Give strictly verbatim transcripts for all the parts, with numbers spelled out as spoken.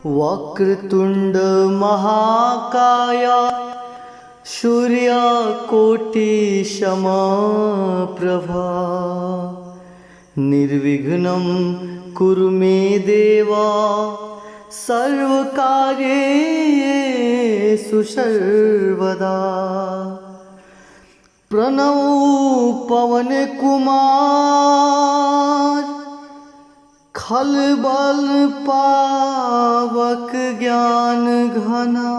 वक्रतुण्ड महाकाय सूर्यकोटि समप्रभा। निर्विघ्नं कुरु मे देव सर्वकार्येषु सर्वदा। प्रणव पवन कुमार खल बल पावक ज्ञान घना।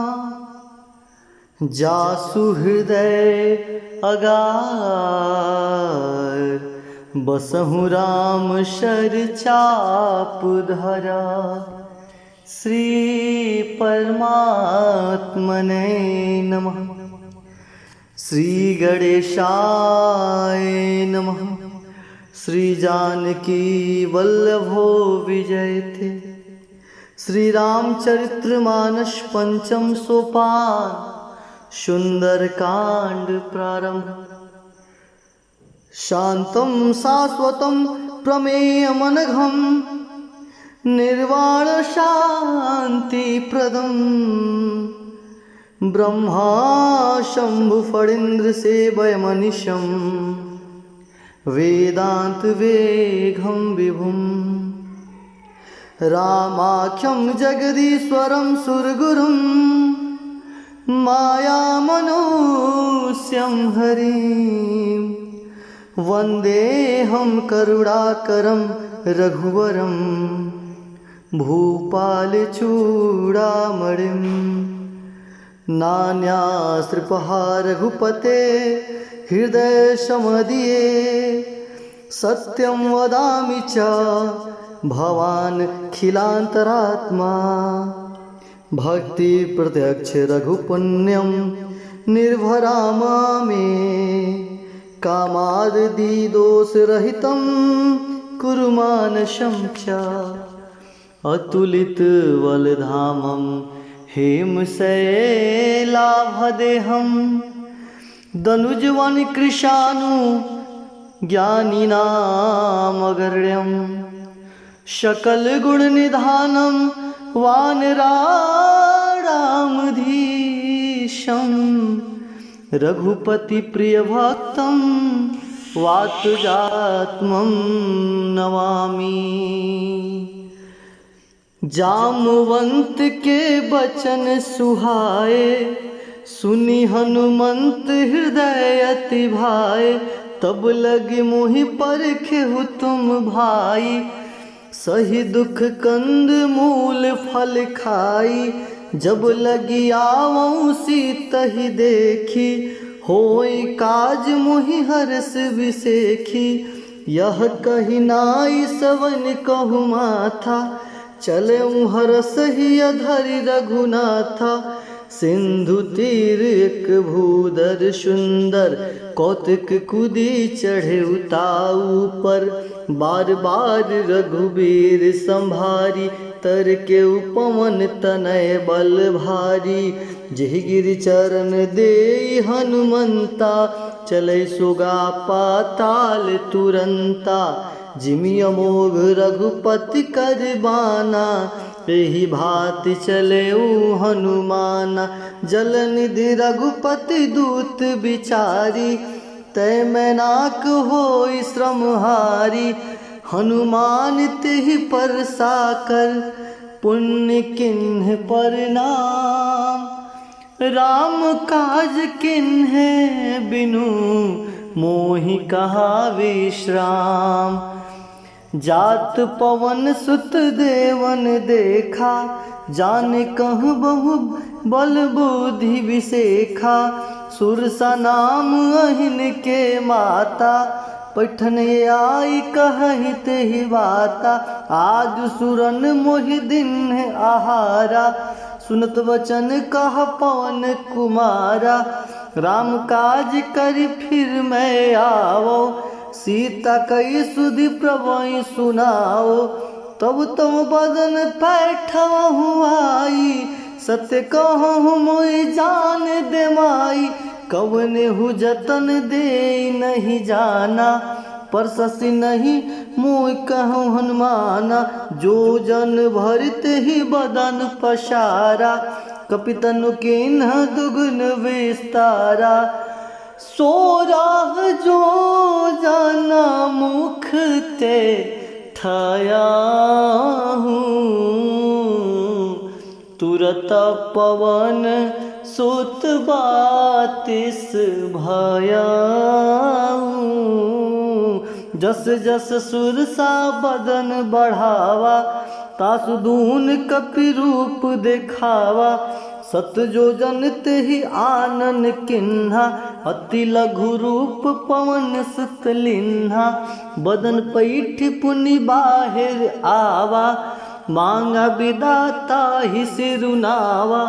जासु हृदय अगार बसहु राम सर चाप धरा। श्री परमात्मने नमः। श्री गणेशाय नमः। श्री जानकी वल्लभो विजयते। श्री रामचरित्र मानस पंचम सोपान सुंदरकांड प्रारंभ। शांतं शाश्वतं प्रमेयमनघं निर्वाण शांति प्रदम्। ब्रह्मा शंभु फणीन्द्र सेवयमनिशं वेदांत वेघं विभुम्। रामाख्यं जगदीश्वरं सुरगुरुं मायामनोस्यं हरिम्। वन्देऽहं करुणाकरं रघुवरं भूपालचूडामणिम्। नान्यासृपहा रघुपते हृदय समदिये। सत्यं वदामि च भवान् खिलान्तरात्मा। भक्ति प्रत्यक्ष रघुपुण्यं निर्भरा मामे। कामादि दोष रहितं कुरु मानसं च। अतुलित वलधामं हेम शैलाभदेहं। दनुजवन कृशानु ज्ञानिनामग्रण्यम्। सकल गुण निधानं वानराणामधीशम्। रघुपति प्रिय भक्तं वातजात्मं नमामि। जामवंत के बचन सुहाए, सुनि हनुमंत हृदय अति भाए। तब लगी मोहि परखेहु तुम भाई, सही दुख कंद मूल फल खाई। जब लगी आवउँ सीतहि देखी, होई काज मोहि हरष बिसेखी। यह कहि नाई सवन कहु माथा, चलेउ हरष हिय धरि रघुनाथा। सिंधु तीर एक भूधर सुंदर, कौतुक कुदी चढ़ेउ ताऊ पर। बार बार रघुबीर संभारी, तरकेउ पवन तनय बल भारी। जेहि गिरि चरण देई हनुमंता, चलइ सुगा पाताल तुरंता। जिमि अमोघ रघुपति कर बाना, एहि भाँति चलेउ हनुमाना। जलनिधि रघुपति दूत बिचारी, तय मैनाक होई श्रमहारी। हनुमान तेहि पर साकर, पुनि किन्ह परनाम। राम काज किन्हे बिनु, मोहि कहाँ विश्राम। जात पवन सुत देवन देखा, जाने कहबहु बल बुद्धि बिसेखा। सुरसा नाम अहिन के माता, पैठन आई कहहिं तेहि बाता। आदि सुरन मोहि दीन्ह आहारा, सुनत वचन कहा पवन कुमारा। राम काज करि फिर मैं आवउ, सीता कइ सुधि प्रभुइ सुनाउ। तब तब बदन पैठवहु आई, सत्य कहहु मोहि जान दे माई। कवनेहु जतन देई नहीं जाना, परससि नहीं मोय कहूँ हनुमाना, जो जन भरित ही बदन पसारा। कपि तनु कीन्ह दुगुन विस्तारा। सोरह जो जन मुख ते ठयाहू। तुरत पवन सुत बातिस भयाहू। जस जस सुरसा बदन बढ़ावा, तासु दून कपि रूप देखावा। सत जो जन तेहि आनन किन्हा, अति लघु रूप पवन सुत लिन्हा। बदन पैठ पुनि बाहिर आवा, मांगा बिधाता ही सिरुनावा।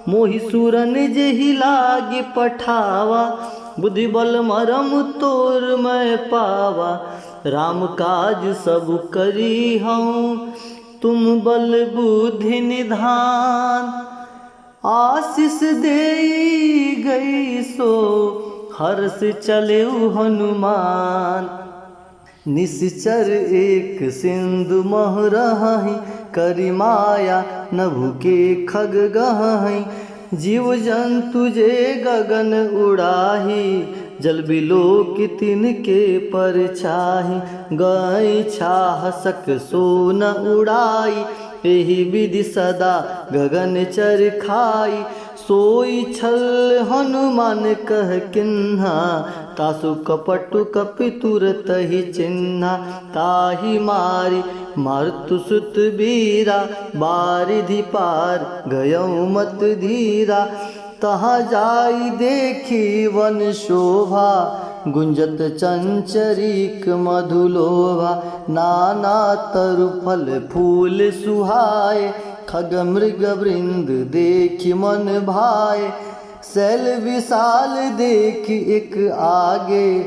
मोहि सुरन जेहि लागि पठावा, बुद्धि बल मरम तोर मैं पावा। राम काज सब करी हूँ तुम बल बुद्धि निधान। आशीष देई गई सो हर्ष चलेउ हनुमान। निसिचर एक सिंधु मह रहहि, करि माया नभु के खग गहहि। जीव जंतु जे गगन उड़ाही, जल बिलोकि तिनके परछाही। गइ छाह सक सो न उड़ाई, एहि विधि सदा गगन चर खाई। सोई छल हनुमान कह किन्हा, तासु कपटु कपि तुरत ही चिन्हा। ताहि मारि मारतु सुत बीरा, बारिधि पार गयउ मत धीरा। तहाँ जाई देखि वन शोभा, गुंजत चंचरीक मधुलोभा। नाना तरु फल फूल सुहाए, खग मृग वृंद देखि मन भाए। सैल विशाल देखि एक आगे,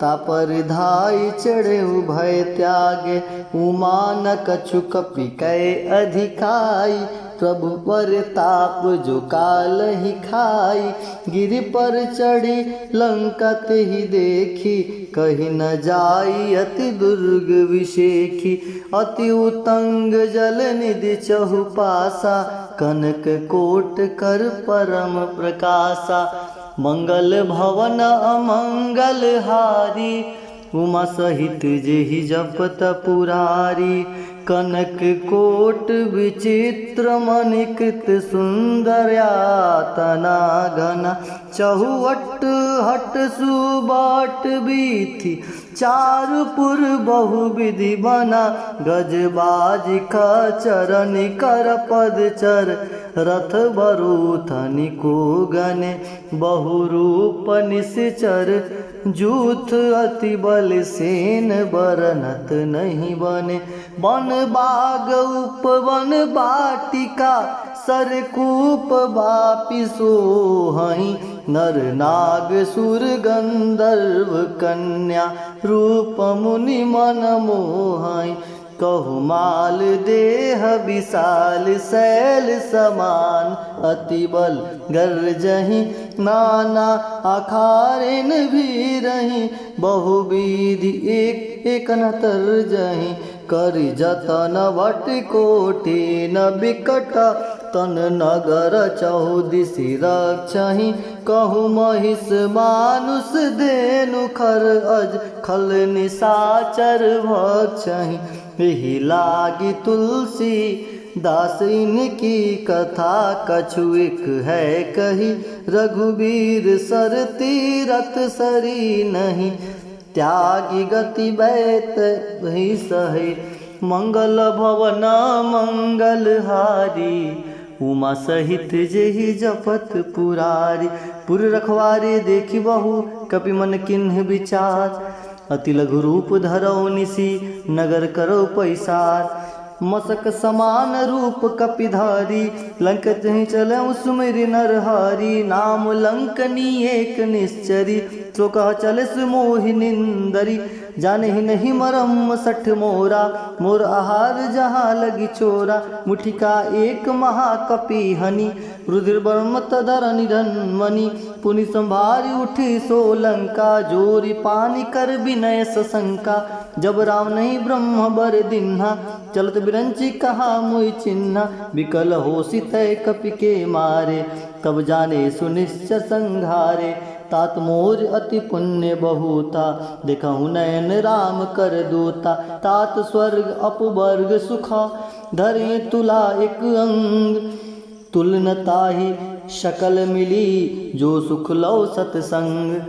तापर धाई चढ़े उभय त्यागे। उमा न कछु कपि कै अधिकाई, प्रभु परताप जो कालहि खाई। गिरि पर चढ़ि लंका तेहि देखि, कहि न जाई अति दुर्ग विषेखि। अति उतंग जल निधि चहुपासा, कनक कोट कर परम प्रकासा। मंगल भवन अमंगल हारी, उमा सहित जेहि जपत पुरारी। कनक कोट विचित्र मणिकृत सुंदर यातना घना। चहुवट हट सुबाट बीथि चारु पुर बहु विधि बना। गज बाजि खच्चर निकर पदचर रथ बरूथनि को गने। बहुरूप निसिचर जूथ अति बल सेन बरनत नहीं बने। वन बाग उपवन बाटिका सरकूप बापि सोहइ। नर नाग सुर गंधर्व कन्या रूप मुनि मन मोहइ। कहु माल देह विशाल सैल समान। अति बल गरजहि नाना अखारिन भीरहि। बहुविधि एक एक न तरजहि। करि जतन वट कोटि न बिकट तन नगर चहुदिसि रक्षहि। कहु महिष मानुष धेनु खर अज खल निसाचर भक्षहि। एहि लागि तुलसीदास इनकी कथा कछु एक है कही। रघुबीर सर तीरथ सरी नहीं, त्यागि गति बैत ही सही। मंगल भवन मंगल हारी, उमा सहित जेहि जपत पुरारी। पुर रखवारे देखि बहु कपि मन किन्ह विचार, अति लघु रूप धरौ निसि नगर करौ पैसार। मसक समान रूप कपि धारी, लंक जहीं चलौ सुमिरि नर हारी। नाम लंकनी एक निश्चरी, सो कह चलिस मोहि निंदरी। जानहि नहीं मरम सठ मोरा, मोर आहार जहाँ लगि चोरा। मुठिका एक महाकपि हनि, रुधिर बरमत धरनि धन मनि। पुनि संभारि उठि सो लंका, जोरि पानि कर बिनय ससंका। जब राम नहीं ब्रह्म बर दिन्हा, चलत बिरंची कहा मुई चिन्हा। बिकल होसी तय कपि के मारे, तब जाने सुनिश्चर संघारे। तात मोर अति पुण्य बहुता, देखहु नयन राम कर दूता। तात स्वर्ग अपवर्ग सुखा, धरे तुला एक अंग। तुल न ताहि सकल मिली, जो सुख लौ सतसंग।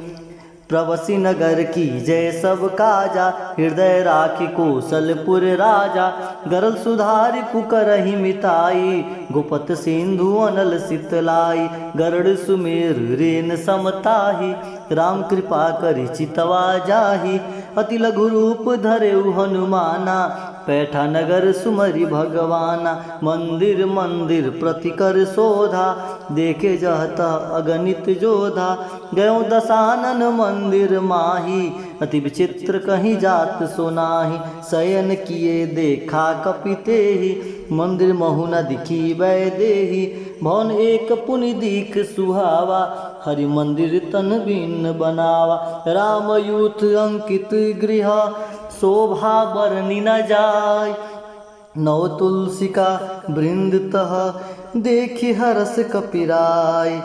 प्रवसि नगर कीजै सब काजा, हृदय राखि कोसलपुर राजा। गरल सुधारि कुकरहि मिताई, गुपत सिंधु अनल सितलाई। गरड़ सुमेरु रेन समताही, राम कृपा करि चितवा जाही। अति लघु रूप धरेउ हनुमाना, पैठा नगर सुमरि भगवाना। मंदिर मंदिर प्रति कर शोधा, देखे जह तह अगणित जोधा। गयो दसानन मंदिर माही, अति विचित्र कहीं जात सो नाही। शयन किए देखा कपि तेहि, मंदिर महु न दिखी वै देहि। भवन एक पुनि दीख सुहावा, हरि मंदिर तन बिन बनावा। राम यूथ अंकित गृह, शोभा बरनि न जाय। नव तुलसी का वृंद तह, देखि हरस कपिराय।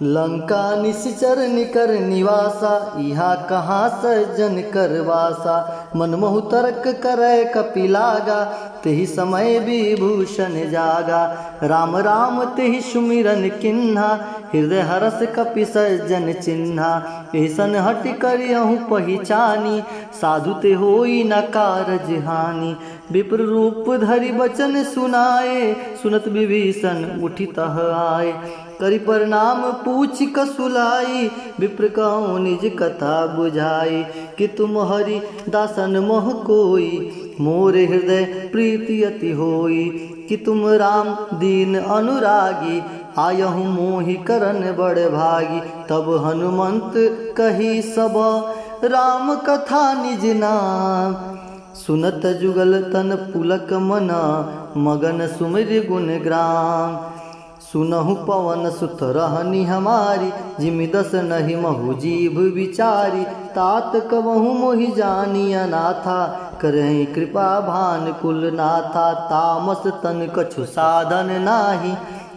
लंका निशिचर निकर निवासा, इहा कहाँ सज्जन कर वासा। मन महु तर्क करै कपि लागा, तेहि समय विभूषण जागा। राम राम तेहि सुमिरन किन्हा, हृदय हरस कपि सज्जन चिन्हा। एहसन हटि करियहु पहिचानी, साधु ते होई न कारज हानि। विप्र रूप धरि बचन सुनाए, सुनत विभीषण उठि तह आए। करि प्रणाम पूछि कसुलाई, विप्र कहु निज कथा बुझाई। कि तुम हरि दासन मह कोई, मोर हृदय प्रीति अति होई। कि तुम राम दीन अनुरागी, आयहु मोहि करन बड़ भागी। तब हनुमंत कही सब, राम कथा निज नाम। सुनत जुगल तन पुलक मन, मगन सुमिरि गुण ग्राम। सुनहु पवन सुत रहनि हमारी, जिमि दस नहि महु जीभ विचारी। तात कबहु मोहि जानि अनाथा, करहिं कृपा भान कुल नाथा। तामस तन कछु साधन नाही,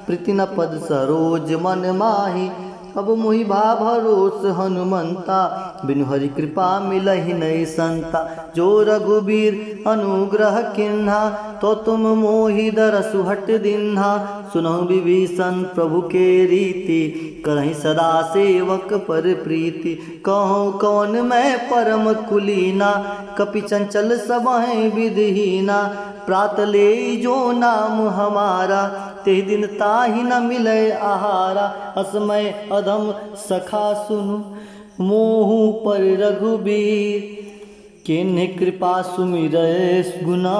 प्रीति न पद सरोज मन माही। अब मोहि भा भरोस हनुमंता, बिनु हरि कृपा मिलहि नहीं संता। जो रघुबीर अनुग्रह किन्हा, तो तुम मोहि दरसु हट दिन्हा। सुनहु विभीषण प्रभु के रीति, करहिं सदा सेवक पर प्रीति। कहु कवन मैं परम कुलीना, कपि चंचल सबहिं विधिहीना। प्रात लेई जो नाम हमारा, तेहि दिन ताहि न मिलै आहारा। असमय अधम सखा सुनु मोहु पर रघुबीर। किन्हि कृपा सुमिरै गुना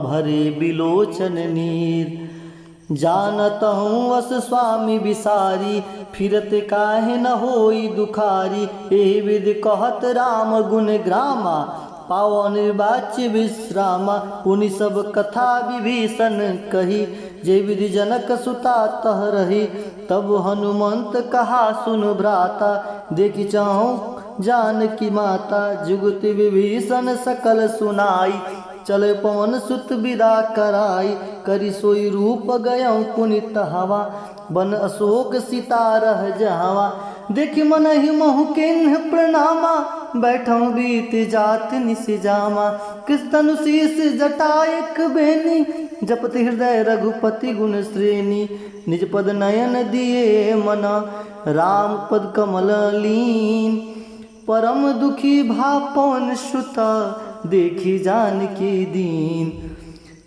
भरे बिलोचन नीर। जानत हूँ अस स्वामी विसारी, फिरत काहे न होई दुखारी। एहि विधि कहत राम गुण ग्रामा, पावो अनिर्वाच्य विश्रामा। पुनि सब कथा विभीषण कही, जे विधि जनक सुता तह रही। तब हनुमंत कहा सुन भ्राता, देखि चहुँक जानकी माता। जुगति विभीषण सकल सुनाई, चले पवन सुत बिदा कराई। करि सोई रूप गयउ पुनि तहवा, बन अशोक सीता रह जहवा। देखि मनहि महु किन्ह प्रणामा, बैठउ बीति जाति निसि जामा। कृत तनु शीश जटा एक बेनी, जपत हृदय रघुपति गुण श्रेणी। निज पद नयन दिए मना, राम पद कमल लीन। परम दुखी भा पवन सुत, देखि जानकी दीन।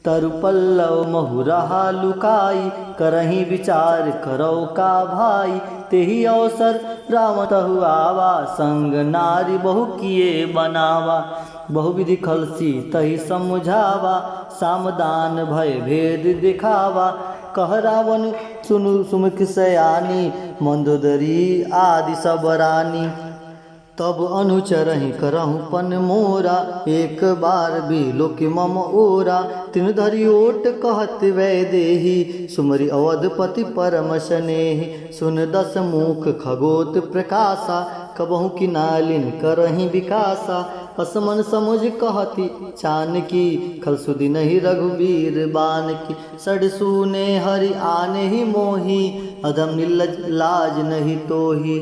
तरु पल्लव महु रहा लुकाई, करहिं विचार करौ का भाई। तेहि अवसर राम तहु आवा, संग नारी बहु किए बनावा। बहुविधि खलसी तहि समुझावा, सामदान भय भेद दिखावा। कह रावण सुनु सुमुख सयानी, मंदोदरी आदि सब रानी। तब अनुचरहि करहु पन मोरा, एक बार बिलोकि मम ओरा। तिन धरि ओट कहत वैदेही, सुमरि अवधपति परम सनेही। सुन दस मुख खगोत प्रकासा, कबहु की नालिन करहिं बिकासा। असमन समुझ कहति चानकी, खल सुदिनहिं रघुबीर बानकी। सडि सूने हरि आनेहि मोहि, अधम निर्लज लाज नहीं तोहि।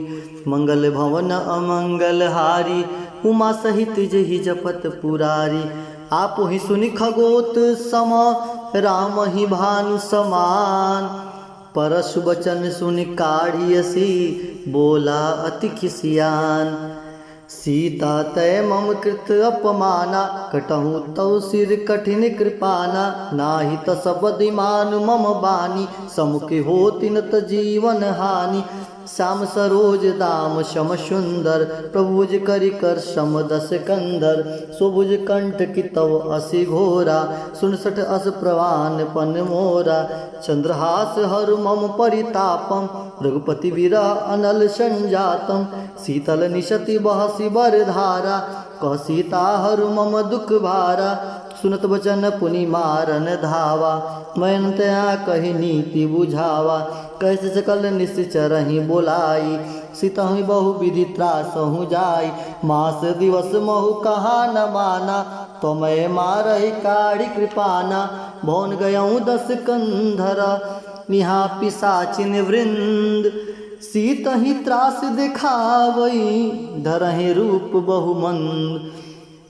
मंगल भवन अमंगल हारी, उमा सहित जेहि जपत पुरारी। आपहि सुनि खगोत सम, रामहि भानु समान। परसु बचन सुनि काढ़ि असि, बोला अति खिसियान। सीता तै मम कृत अपमाना, कटहु तव सिर कठिन कृपाना। नाहि तस बदिमान मम बानी, समुखि होति न त जीवन हानि। श्याम सरोज दाम सम सुंदर, प्रभु भुज करि कर सम दस कंधर। सो भुज कंठ की तव असि घोरा, सुन सठ अस प्रवान पन मोरा। चंद्रहास हरु मम परितापम, रघुपति विरह अनल संजातम। शीतल निशति बहसि बर धारा, कह सीता हरु मम दुख भारा। सुनत बचन पुनि मारन धावा, मैं अनतया कहि नीति बुझावा। कहि सकल निशिचरहिं बोलाई, सितहिं बहु विधि त्रासहु जाई। मास दिवस महु कहा न माना, तमय मारहि काढ़ि कृपाना। भवन गयउँ दस कंधर, इहाँ पिशाचिन वृंद। सीतहिं त्रास देखावई, धरहिं रूप बहुमंद।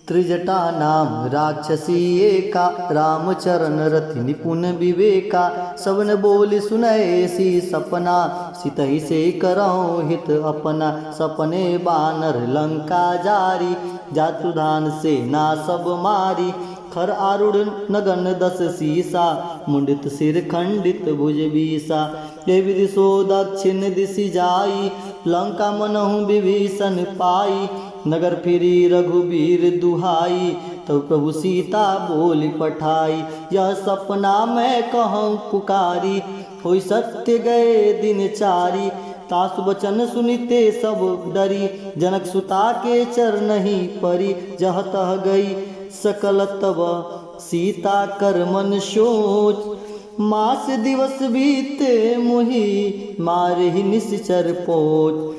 त्रिजटा नाम राक्षसी एका, रामचरण रति निपुन विवेका। सवन बोलि सुनैसि सपना, सितहि से करउँ हित अपना। सपने बानर लंका जारी, जातु धान सेना सब मारी। खर आरूढ़ नगन दस सीसा, मुंडित सिर खंडित भुज बीसा। ए विधि सो दक्षिण दिसि जाई, लंका मनहु विभीषण पाई। नगर फिरी रघुबीर दुहाई, तब प्रभु सीता बोलि पठाई। यह सपना मैं कहउँ पुकारी, होइ सत्य गए दिन चारी। तासु बचन सुनि ते सब डरी, जनक सुता के चरनहिं परी। जह तह गई सकल तब सीता कर मन सोच। मास दिवस बीते मुहि मारहि निशिचर पोच।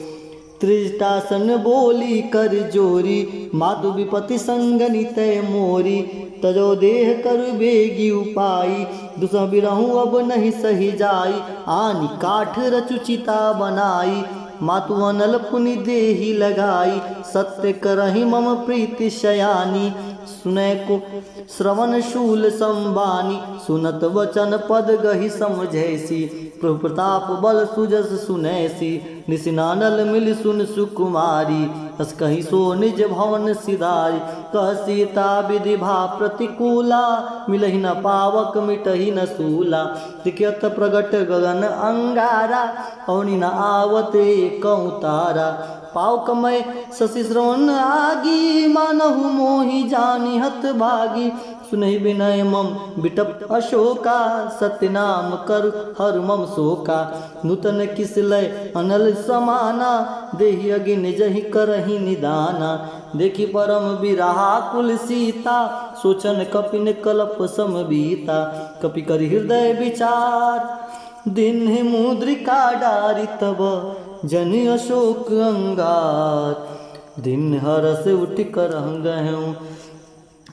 त्रिजटासन बोलि कर जोरी, मातु विपति संगनि तय मोरी। तजो देह करु बेगि उपाई, दुसह बिरहु अब नहीं सहि जाई। आनि काठ रचु चिता बनाई, मातु अनल पुनि देहि लगाई। सत्य करहिं मम प्रीति सयानी, सुनय को श्रवण शूल संबानी। सुनत वचन पद गहि समझैसी, प्रभु प्रताप बल सुजस सुनैसी। निसि नानल मिलि सुन सुकुमारी, अस कहि सो निज भवन सिधारी। कह सीता विधि भा प्रतिकूला, मिलहि न पावक मिटहि न सूला। देखि अत प्रगट गगन अंगारा, अवनि न आवत एकउ तारा। पावक मय शशि श्रवण आगी, मानहु मोहि जानि हत भागी। सुनहि विनय मम बिटप अशोका, सत्य नाम करु हरु मम शोका। नूतन किस लय अनल समाना, देहि अगिन जहि करहिं निदाना। देखि परम बिरहाकुल सीता, सोचन कपिन कलप सम बीता। कपि करि हृदय विचार, दीन्ह मुद्रिका डारि तब जनि अशोक अंगार। दीन्ह हरष उठि करहु गहउँ,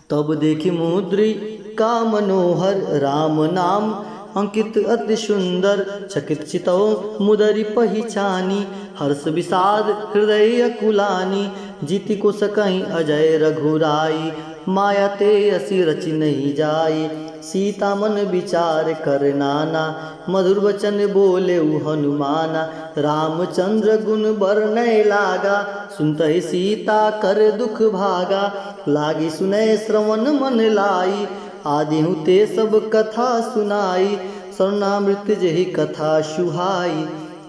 तब देखि मुद्रिका मनोहर। राम नाम अंकित अति सुंदर, चकित चितउ मुदरि पहिचानी। हर्ष विषाद हृदय अकुलानी, जीति को सकहिं अजय रघुराई। माया ते असी रचि नहीं जाई, सीता मन विचार कर नाना। मधुर वचन बोलेउ हनुमाना। रामचंद्र गुन बरनय लागा, सुनतहि सीता कर दुख भागा। लागि सुनय श्रवण मन लाइ, आदिहु ते सब कथा सुनाइ। सरनामृत जेहि कथा सुहाइ,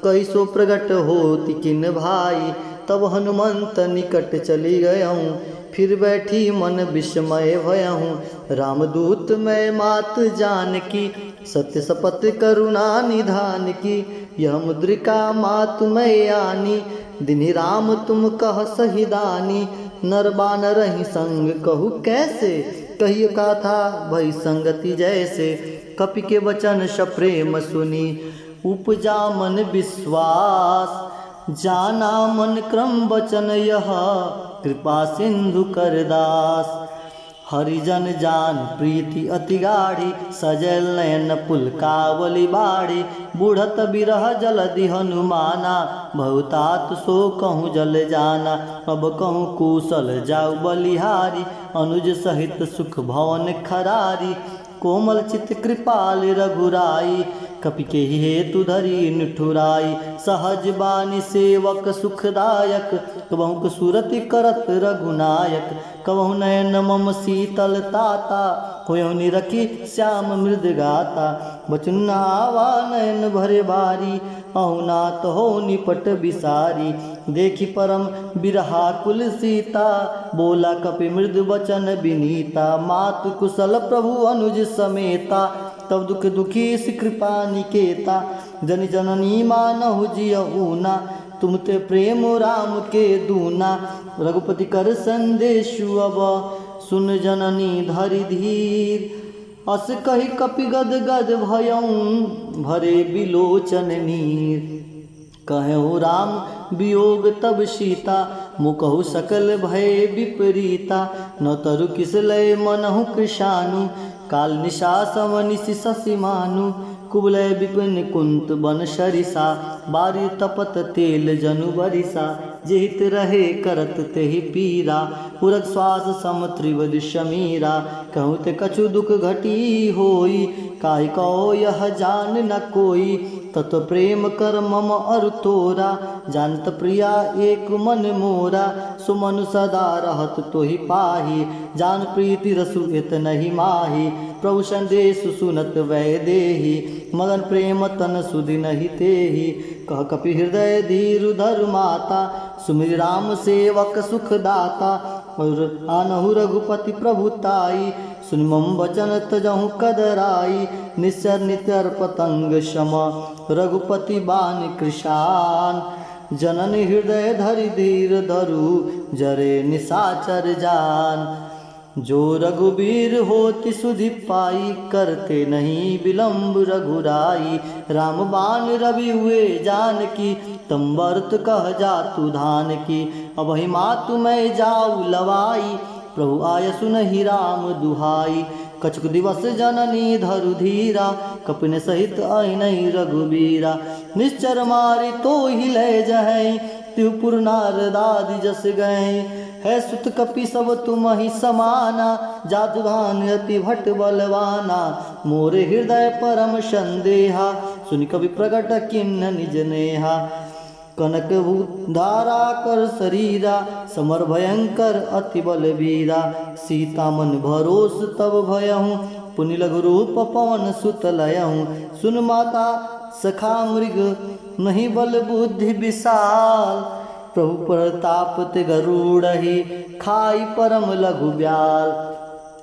कइसो प्रगट होत किन भाइ। तब हनुमंत निकट चलि गयहु, फिर बैठी मन विस्मय भयहु। रामदूत मय मात जानकी, सत्य सपत करुणा निधान की। यह मुद्रिका मातु मय आनी, दिन्हि राम तुम कह सही दानी। नर बानरहिं संग कहु कैसे, कहियो कथा भई संगति जैसे। कपि के वचन सप्रेम सुनि, उपजा मन विश्वास। जाना मन क्रम बचन यह कृपा सिंधु कर दास। हरिजन जान प्रीति अति गाढ़ी, सजल नयन पुलकावली बाढ़ी। बूढ़त बिरह जलदि हनुमाना, भवतात सो कहूँ जल जाना। अब कहूँ कूसल जाउ बलिहारी, अनुज सहित सुख भवन खरारी। कोमल चित कृपाल रघुराई, कपि केहि हेतु धरि निठुराई। सहज बानी सेवक सुखदायक, कबहुँ सुरति करत रघुनायक। कबहुँ नयन मम शीतल ताता, होयहुँ निरखि श्याम मृद गाता। बचन आवा नयन भरे बारी, अहु नाथ हो निपट बिसारी। देखि परम बिरहाकुल सीता, बोला कपि मृदु बचन बिनीता। मातु कुसल प्रभु अनुज समेता, तब दुख दुखी सि कृपा निकेता। जनि जननी मानहु जिय ऊना, तुम ते प्रेम राम के दूना। रघुपति कर संदेशु अब, सुन जननी धरि धीर। अस कहि कपि गद गद भयउँ, भरे बिलोचन नीर। कहेउ राम बियोग तब सीता, मुकहु सकल भय बिपरीता। न तरु किस लय मनहु कृशानु, काल निशा सम निशि शशि मानु। कुवलय बिपिन कुंत बन सरिसा, बारी तपत तेल जनु बरिसा। जे हित रहे करत तेहि पीरा, उरग श्वास सम त्रिवद समीरा। कहूँ ते कछु दुख घटी होई, काहि कहो यह जान न कोई। तत प्रेम कर मम अरु तोरा, जानत प्रिया एक मन मोरा। सुमन सदा रहत तोहि पाही, जान प्रीति रसु एतनहि माही। प्रभु संदेश सुनत वैदेही, मगन प्रेम तन सुधि नहि तेही। कह कपि हृदय धीर धरु माता, सुमिरि राम सेवक सुख दाता। और आनहु रघुपति प्रभु ताई, सुनि मम बचन तजहु कदराई। निश्चर नितर पतंग सम रघुपति बान कृशान। जनन हृदय धरि धीर धरु, जरे निशाचर जान। जो रघुबीर होति सुधि पाई, करते नहीं विलंब रघुराई। राम बान रवि हुए जानकी, तम बरत कह जातु धानकी। अबहि मातु मैं जाउ लवाई, प्रभु आय सुनहि राम दुहाई। कछुक दिवस जननी धरु धीरा, कपिन सहित अइनहि रघुबीरा। निश्चर मारि तोहि लय जहैं, तिहुपुर नारदादि जस गए। हे सुत कपि सब तुमहि समाना, जातु धान अति भट बलवाना। मोरे हृदय परम संदेहा, सुनि कपि प्रगट किन्न निज नेहा। कनक भूत धारा कर सरीरा, समर भयंकर अति बलबीरा। सीता मन भरोस तब भयहु, पुनि लघु रूप पवन सुत लयहु। सुन माता सखा मृग नहीं बल बुद्धि विशाल, प्रभु प्रताप ते गरुड़हि खाई परम लघु ब्याल।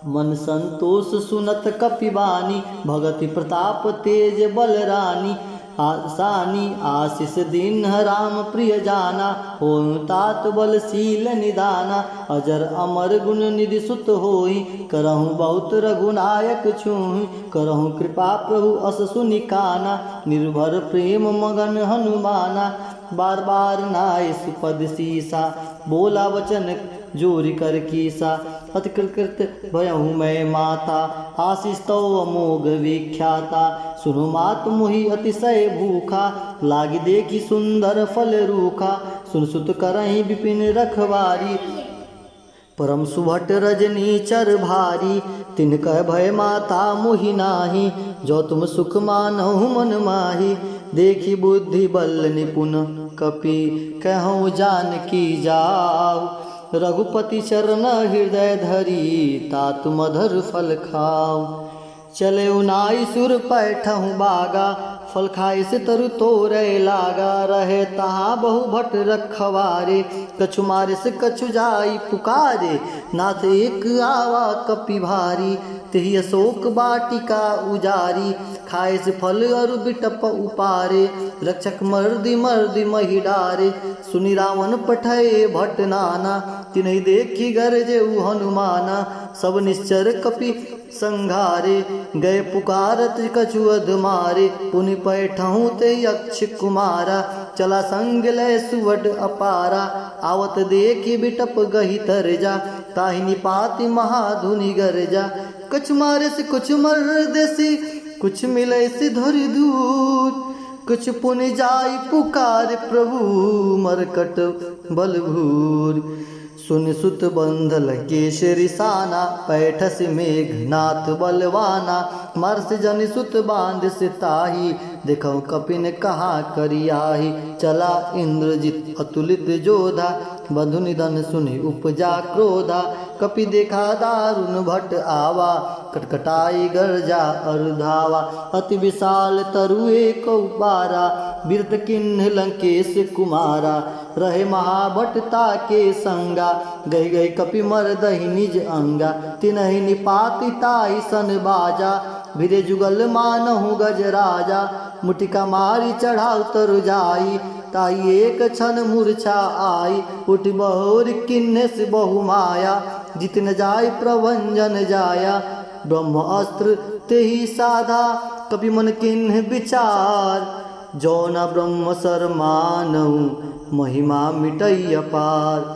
मन संतोष सुनत कपि बानी, भगति प्रताप तेज बल रानी। आसानी आशीष दीन्ह राम प्रिय जाना, होइँ तात बल शील निदाना। अजर अमर गुण निधि सुत होइँ, करहु बहुत रघुनायक छुइँ। करहु कृपा प्रभु अस सुनि काना, निर्भर प्रेम मगन हनुमाना। बार बार नाय सुपद सीसा, बोला वचन जोरि कर कीसा। अति कृतकृत भयहु मैं माता, आशीष तव अमोघ विख्याता। सुनु मात मोहि अतिशय भूखा, लागि देखि सुंदर फल रूखा। सुन सुत करहिं विपिन रखवारी, परम सुभट रजनीचर भारी। तिन्ह कह भय माता मोहि नाहीं, जो तुम सुख मानहु मन माही। देखि बुद्धि बल निपुन कपि कहउँ जानकी जाउ, रघुपति चरण हृदय धरी तात मधुर फल खाउ। चले उनाई सुर पैठहु बागा, फल खाइस तरु तोरे लागा। रहे तहाँ बहु भट रखवारे, कछु मारिस कछु जाई पुकारे। नाथ एक आवा कपि भारी, तेहि अशोक वाटिका उजारी। खाइस फल अरु बिटप उपारे, रक्षक मर्दि मर्दि महि डारे। सुनि रावण पठए भट नाना, तिन्हि देखि गरजेउ हनुमाना। सब निश्चर कपि संघारे, गए पुकारत कछु अध मारे। पुनि पैठहु ते यक्ष कुमारा, चला संग लय सुवड अपारा, आवत देखि बिटप गहि तरजा, ताहि निपाति महाधुनि गरजा। कछु मारेसि कछु मरदेसि, कछु मिलेसि धरि धूर। कछु पुनि जाइ पुकारि प्रभु, मरकट बल भूर। सुनि सुत बंध लंकेस रिसाना, पैठसि मेघनाथ बलवाना। मारसि जनि सुत बांधिसि ताहि, देखउ कपिन कहा करि आहि। चला इंद्रजित अतुलित जोधा, बंधु निधन सुनि उपजा क्रोधा। कपि देखा दारुन भट आवा, कटकटाइ गरजा अरु धावा। अति विसाल तरु एकउ बारा, बिरत किन्ह लंकेस कुमारा। रहे महाभट ताके संगा, गहि गहि कपि मरदहि निज अंगा। तिनहि निपाति ताहि सन बाजा, भिरे जुगल मानहु गजराजा। मुटिका मारि चढ़ाउ तरु जाइ, ताहि एक छन मुरछा आइ। उठि बहोरि किन्हेस बहु माया, जिति न जाइ प्रभंजन जाया। ब्रह्म अस्त्र तेहि साधा, कपि मन किन्ह बिचार। जौना ब्रह्म सर मानउ, महिमा मिटइ अपार।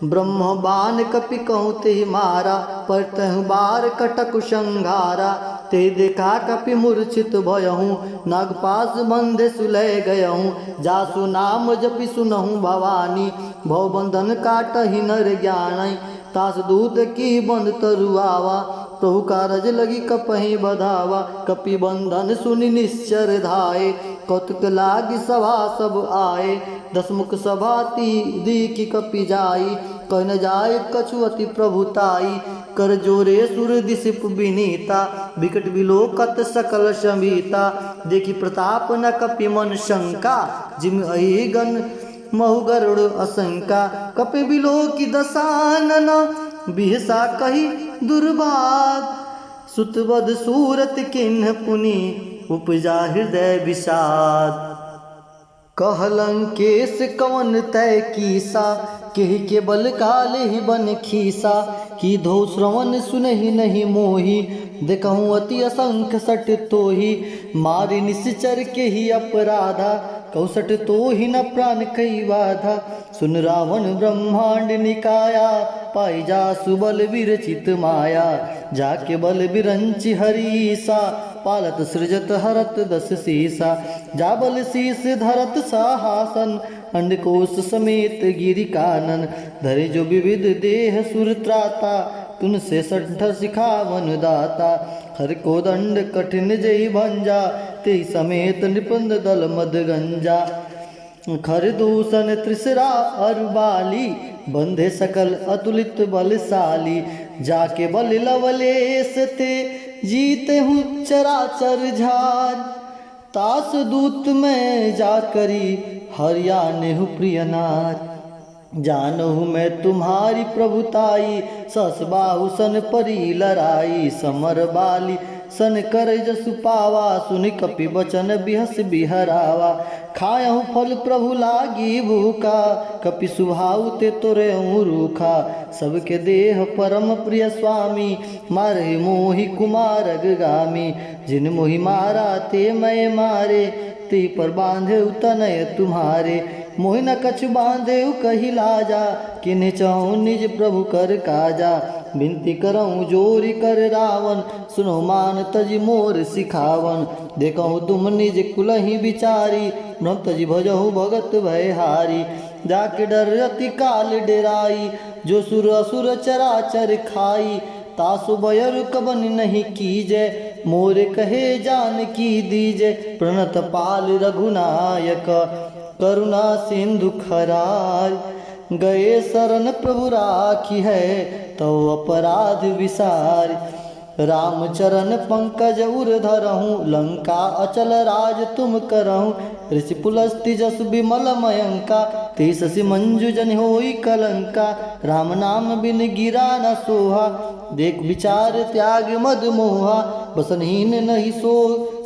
ब्रह्म बान कपि कहूँ तेहि मारा, परतहु बार कटकु संघारा। तेहि देखा कपि मूर्छित भयहु, नागपास बंधेसु लय गयहु। जासु नाम जपि सुनहु भवानी, भव बंधन काटहि नर ज्ञानी। तास दूत किहि बंध तरु आवा, प्रभु कारज लगि कपहि बधावा। कपि बंधन सुनि निश्चर धाए, कौतुक लागि सभा सब आए। दसमुख सभा ती दीखि कपि जाइ, कहि न जाइ कछु अति प्रभुताई। कर जोरे सुर दिसिप बिनीता, बिकट बिलोकत सकल संभीता। देखि प्रताप न कपि मन शंका, जिम अहि गन महु गरुड़ असंका। कपि बिलोकि दसानन, बिहसा कहि दुर्भाग। सुतबध सूरत किन्ह पुनि, उपजा हृदय विषाद। कह लंकेस कवन तय कीसा, केहि के बल कालिहि बन खीसा। कीधो श्रवण सुनहि नहि मोहि, देखहु अति असंख सट तोहि। मारि निसिचर केहि अपराधा, कहु सट तोहि न प्रान कइ बाधा। सुन रावण ब्रह्मांड निकाया, पाइ जासु बल विरचित माया। जाके बल विरंचि हरि ईसा, पालत सृजत हरत दस सीसा। जा बल शीस धरत सहासन, अंडकोश समेत गिरि कानन। धरे जो विविध देह सुर त्राता, तुन से सठ सिखावन दाता। हर कोदंड कठिन जेहि भंजा, तेहि समेत नृपंद दल मद गंजा। खर दूषण त्रिसरा अरु बाली, बंधे सकल अतुलित बलशाली। जाके बल लवलेस ते जीतहु चराचर झार। तास दूत मैं जा करी हरि आनेहु प्रिय नार। जानहु मैं तुम्हारी प्रभुताई, सहस बाहु सन परी लराई। समर बाली सन कर जसु पावा, सुनि कपि बचन बिहस बिहरावा। खायहु फल प्रभु लागी भूखा, कपि सुभाव ते तोरेहु रूखा। सबके देह परम प्रिय स्वामी, मारहि मोहि कुमारग गामी। जिन मोहि मारा ते मैं मारे, तेहि पर बांधेउ तनय तुम्हारे। मोहि न कछु बांधेउ कहि लाजा, किन्हि चहु निज प्रभु कर काजा। बिनती करहु जोरि कर रावण, सुनहु मान तजि मोर सिखावन। देखहु तुम निज कुलहि बिचारी, भ्रम तजि भजहु भगत भयहारी। जाके डर अति काल डेराई, जो सुर असुर चराचर खाई। तासु बयर कवन नहीं कीजे, मोर कहे जानकी दीजे। प्रणत पाल रघुनायक, करुणा सिंधु खराल। गए शरण प्रभु राखिहै, तव अपराध विसार। राम चरण पंकज उर धरहु, लंका अचल राज तुम करहु। ऋषि पुलस्त्य जसु बिमल मयंका, तेहि शशि मंजु जनि होई कलंका। राम नाम बिन गिरा न सोहा, देख बिचार त्याग मद मोहा। बसनहीन नहीं सो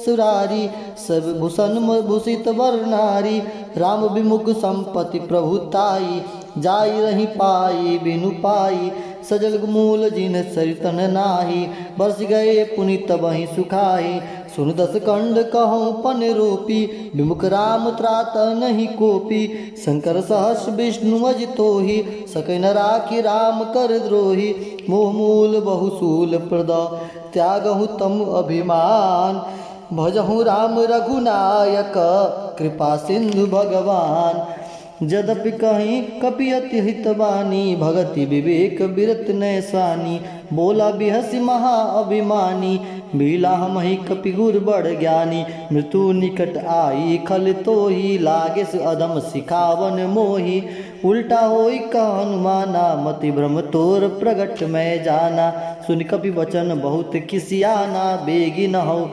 सुरारी, सब भूषण म-, भूषित बर नारी। राम विमुख संपत्ति प्रभु ताई, जाई रही पाई बिनु पाई। सजल मूल जिन सरितन नाही, बरसि गए पुनि तबहिं सुखाही। सुन दस खंड कहूँ पन रूपी, विमुख राम त्रात नहीं कोपी। शंकर सहस विष्णु अजि तोही, सकै न राखी राम कर द्रोही। मोह मूल बहु शूल प्रद, त्यागहु तम अभिमान। भजहु राम रघुनायक, कृपा सिंधु भगवान। जदपि कहीं कपि अति हित बानी, भगति विवेक बिरत नैसानी। बोला बिहसि महा अभिमानी, मिला हमहि कपि गुर बड़ ज्ञानी। मृत्यु निकट आई खल तोही, लागेस अधम सिखावन मोही। उल्टा होई कहन माना, मति भ्रम तोर प्रगट मैं जाना। सुनि कपि वचन बहुत खिसियाना, बेगी न हो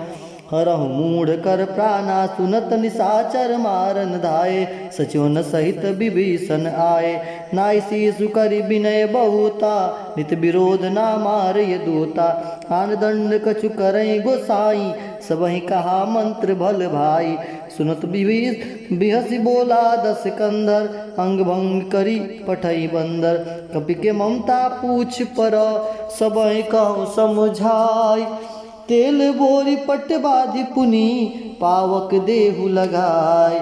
हरहु मूढ़ कर प्राना। सुनत निशाचर मारन धाये, सचिवन सहित विभीषण आये। नाई शीश करि विनय बहुता, नित विरोध ना मारय दूता। आन दंड कछु करइ गोसाई, सबहि कहा मंत्र भल भाई। सुनत विभीष बिहसि बोला दस कंधर, अंग भंग करि पठई बंदर। कपि के ममता पूछ पर, सबहि कहु समुझाई। तेल बोरि पट बाधि पुनि, पावक देहु लगाई।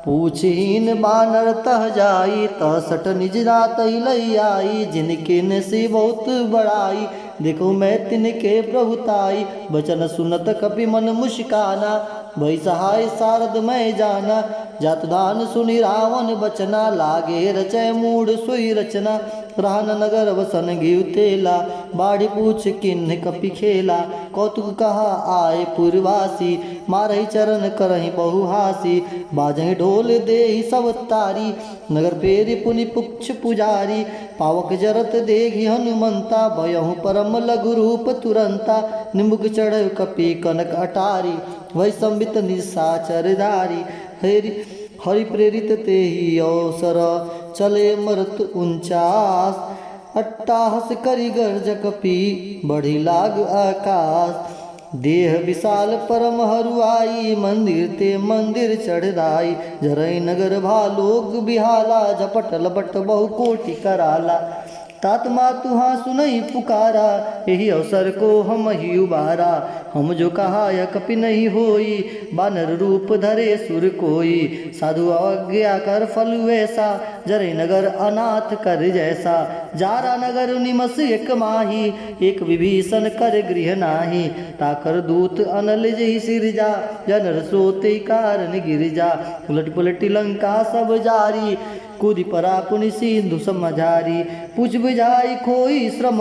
पूछहिन बानर तह जाई, तह सठ निज नातहि लई आई। जिनके ने से बहुत बड़ाई, देखो मैं तिनके प्रभुताई। वचन सुनत कपि मन मुस्काना, भई सहाय सारद मैं जाना। जात धान सुनि रावन बचना, लागे रचै मूढ़ सोई रचना। रहन नगर वसन गिव तेला, बाढ़ि पूछ किन्ह कपि खेला। कौतुक कहा आए पुरवासी, मारहि चरण करहि बहुहासी। बाजहि ढोल देहि सब तारी, नगर फेरि पुनि पुच्छ पुजारी। पावक जरत देखि हनुमंता, भयहु परम लघु रूप तुरंता। निमुख चढ़ कपि कनक अटारी, वही संबित निशाचर धारी। हरि हरि प्रेरित तेहि अवसर, चले मरत उनचास। अट्टाहस करि गर्ज कपि, बढ़ि लाग आकास। देह विशाल परम हरुआई, मंदिर ते मंदिर चढ़ दाई। जरई नगर भा लोग बिहाला, झपट लपट बहु कोटि कराला। तात मातु हाँ सुनई पुकारा, एहि अवसर को हमहिं उबारा। हम जो कहाय कपि नहीं होई, बानर रूप धरे सुर कोई। साधु अवज्ञा कर फल वैसा, जरई नगर अनाथ कर जैसा। जारा नगर निमस एक माही, एक विभीषण कर गृह नाही। ताकर दूत अनल जेहि सिरजा, जनर सोते कारण गिरजा। उलट पुलटि लंका सब जारी, कूदि परा पुनि सिंधु सम झारी। पूछ बुझाई खोई श्रम,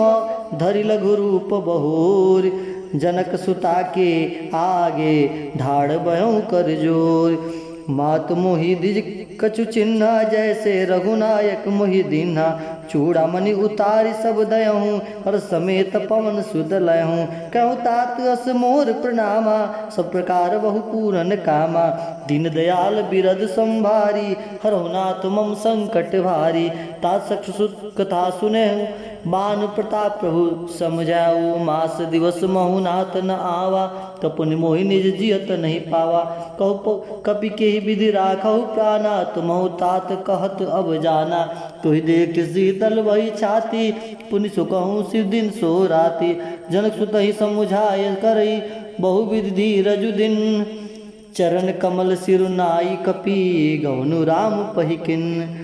धरि लघु रूप बहोर। जनक सुता के आगे, ढाढ़ बहउ कर जोर। मात मोहि द्विज कछु चिन्हा, जैसे रघुनायक मोहि दीन्हा। चूड़ामणि उतारि सब दयहु, हर समेत पवन सुत लयहु। कहु तात अस मोर प्रणामा, सब प्रकार बहु पूरन कामा। दीन दयाल बिरद संभारी, हरहु नाथ मम संकट भारी। तात सख्य सुत कथा सुनेहु, बान प्रताप प्रभु सम जाउ। मास दिवस महु नाथ न आवा, तपुनि मोहि निज जियत नहीं पावा। कहु प-, कपि केहि विधि राखहु प्राना, तुमहु तात कहत अब जाना। तुहि देखि शीतल भई छाती, पुनि सुखहु शिव दिन सो राती। जनक सुतहि समुझाय करई, बहु विधि धीरजु दिन। चरण कमल सिरु नाई कपि, गवनु राम पहि किन।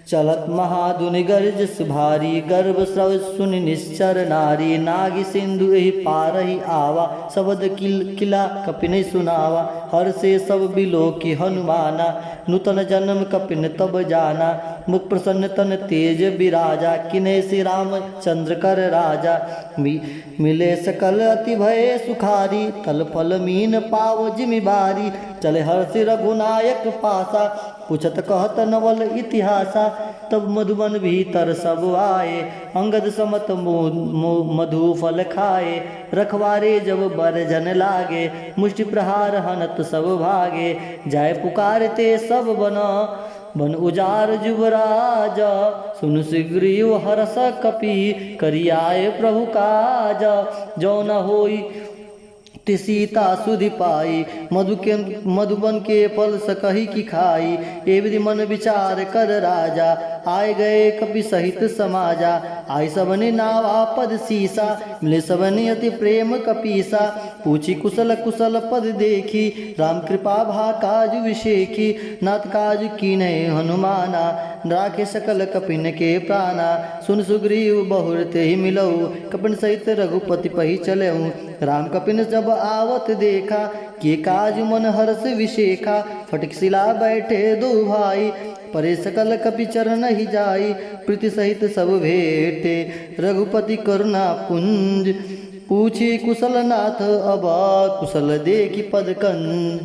चलत महाधुनि गरजस भारी, गर्भ स्रव सुनि निश्चर नारी। नागि सिंधु एहि पारहि आवा, सबद किल-, किला कपि नहीं सुनावा। हर्षे सब बिलोकि हनुमाना, नूतन जन्म कपिन तब जाना। मुख प्रसन्न तन तेज बिराजा, किन्हे श्री रामचंद्र कर राजा। मि-, मिले सकल अति भये सुखारी, तल फल मीन पाव जिमि बारी। चले हर्षि रघुनायक पासा, पूछत कहत नवल इतिहासा। तब मधुबन भीतर सब आए, अंगद समत मो-, मो-, मधु फल खाए। रखवारे जब बर जन लागे, मुष्टि प्रहार हनत सब भागे। जाय पुकारते सब बन, बन उजार जुवराज। सुनु सुग्रीव हरष कपि, करि आए प्रभु काज। जो न होई ति सीता सुधि पाई, मधु के, मधुबन के फल सकहि की खाई। ए विधि मन विचार कर राजा, आए गए कपि सहित समाजा, आई सबनि नावा पद सीसा, मिले सबनि अति प्रेम कपीसा। पूछी कुशल कुशल पद देखी, राम कृपा भा काज विशेखी। नाथ काज कीन्है हनुमाना, राखे सकल कपिन के प्राना। सुनि सुग्रीव बहुर तेहि मिलऊ, कपिन सहित रघुपति पहि चलेऊ। राम कपिन जब आवत देखा, किए काज मन हर्ष विशेखा। फटिक सिला बैठे दो भाई, परे सकल कपि चरणहि जाई। प्रीति सहित सब भेटे रघुपति करुणा पुंज। पूछी कुशल नाथ अब कुशल देखि पद कंज।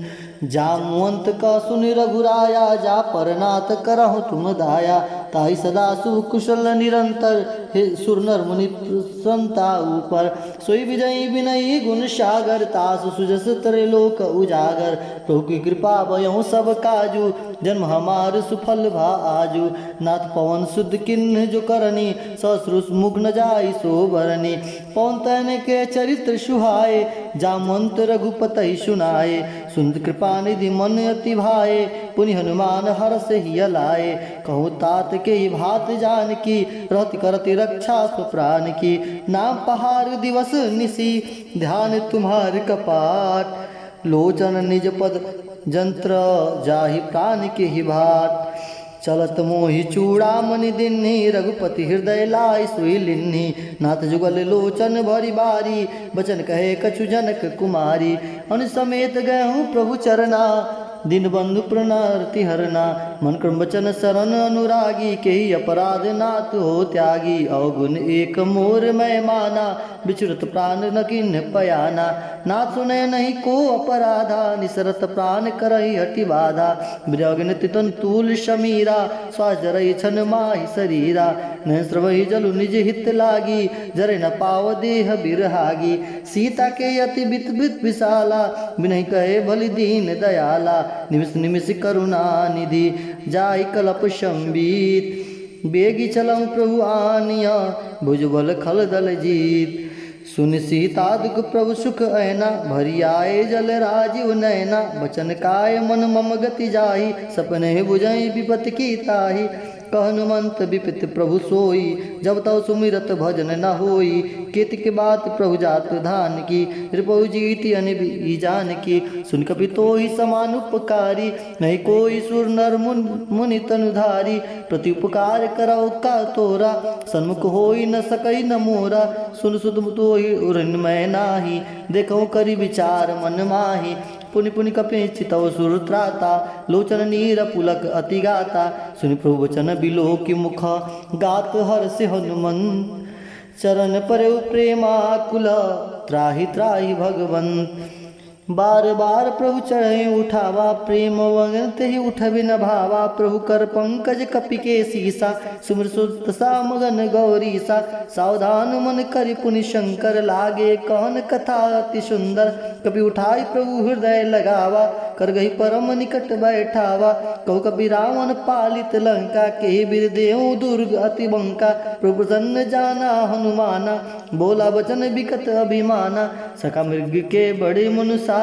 जामवंत कह सुनि रघुराया, जा पर नाथ करहु तुम दाया। ताहि सदा सुकुशल निरंतर, हे सुर नर मुनि प्रसन्नता ऊपर। सोई विजयी विनयी गुण सागर, तासु सुजस तरे लोक उजागर। प्रभु की कृपा भयहु सब काजु, जन्म हमार सुफल भा आजु। नाथ पवन सुत कीन्ह जो करनी, सहस्र मुख न जाइ सो बरनी। पवन तनय के चरित्र सुहाए, जामवंत रघुपति सुनाए। सुनत कृपा निधि मन अति भाए, पुनि हनुमान हर्ष हिय लाए। कहूँ तात केहि भात जानकी, रहति करति रक्षा स्व प्रान की। नाम पहार दिवस निसि, ध्यान तुम्हार कपाट। लोचन निज पद जंत्र, जाहि प्रान केहि भाट। चलत मोहि चूड़ामणि दिन्हि, रघुपति हृदय लाइ सोइ लिन्हि। नाथ जुगल लोचन भरि बारी, बचन कहे कछु जनक कुमारी। अनु समेत गयहु प्रभु चरना, दीनबंधु प्रणति हरना। मन क्रम बचन सरन अनुरागी, केहि अपराध नाथ हो त्यागी। अवगुन एक मोर मय माना, बिचरत प्रान न कीन्ह पयाना। नाथ सुनय नहीं को अपराधा, निसरत प्रान करहि हठि बाधा। विरह अग्नि तितन तूल समीरा, श्वास जरहि छन माहि सरीरा। नयन स्रवहि जलु निज हित लागी, जरे न पाव देह बिरहागी। सीता के अति बित बित बिसाला, बिनहि कहे भलि दीन दयाला। निमिष निमिष करुणा निधि, जाहि कलप संबीत। बेगि चलहु प्रभु आनिया, भुजबल खलदल जीत। सुनि सीता दुख प्रभु सुख अयना, भरि आए जल राजीव नयना। बचन काय मन मम गति जाहि, सपनहि बुझइ बिपति की ताहि। कह हनुमंत बिपति प्रभु सोई, जब तव सुमिरत भजन न होई। केतकी बात प्रभु जात धानकी, रिपउ जीति अनिबि जानकी। सुनि कपि तोहि समान उपकारी, नहीं कोई सुर नर मुन-, मुनि तनु धारी। प्रति उपकार करउ का तोरा, सन्मुख होइ न सकइ न मोरा। सुन सुत तोहि उर निमय नाहि, देखउ करि विचार मन माहि। पुनि पुनि कपि चितउ सुर त्राता, लोचन नीर पुलक अति गाता। सुनि प्रभु वचन बिलोकि मुख, गात हर्षि हनुमंत। चरण परेउ प्रेमाकुल, त्राहि त्राहि भगवंत। बार बार प्रभु चढ़े उठावा, प्रेम वगन तेहि उठबि न भावा। प्रभु कर पंकज कपि के सीसा, सुमिर सुत सा मगन गौरीसा। सावधान मन करि पुनि शंकर लागे, कहन कथा अति सुंदर। कपि उठाई प्रभु हृदय लगावा, कर गहि परम निकट बैठावा। कहु कपि रावण पालित लंका, केहि बिर देउ दुर्ग अति बंका। प्रभु प्रसन्न जाना हनुमाना, बोला वचन बिकट अभिमाना। सखा मृग के बड़े मनुसाई,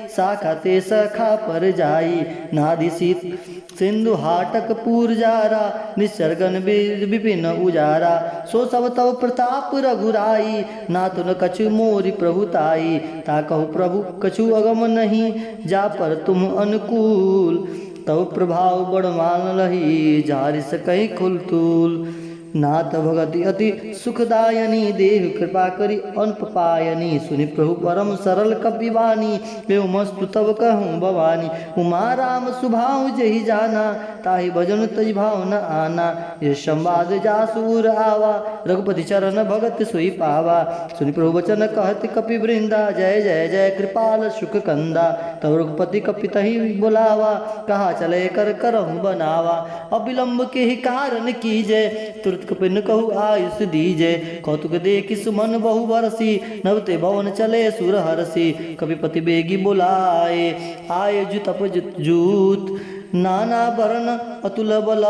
साखा ते सखा पर जाई। नादि सीत सिंधु हाटक पूर जारा, निश्चर गन बि-, बिपिन उजारा। सो सब तव प्रताप रघुराई, नाथ न कछु मोरि प्रभु ताई। ताकहु प्रभु कछु अगम नहीं, जा पर तुम अनुकूल। तव प्रभाव बड़ मानलही, जारि सकहि खुल तूल। नाथ भगति अति सुखदायनी, देहु कृपा करि अनुप पायनी। सुनि प्रभु परम सरल कपि बानी, एवमस्तु तव कहूँ भवानी। उमा राम सुभाव जेहि जाना, ताहि भजन तजि भाव न आना। यह संवाद जासु उर आवा, रघुपति चरण भगत सोइ पावा। सुनि प्रभु वचन कहत कपि वृंदा, जय जय जय कृपाल सुख कंदा। तब रघुपति कपि तहि बोलावा, कहा चले कर करहु बनावा। अविलंब केहि कारण कीजे, तुरत कपिन कहु आयुष दीजे। कौतुक देखि सुमन बहु बरसी, नव ते भवन चले सुर हरसी। कपिपति बेगी बोलाए, आए जु तप जु-, जूत। नाना बरन अतुल बल,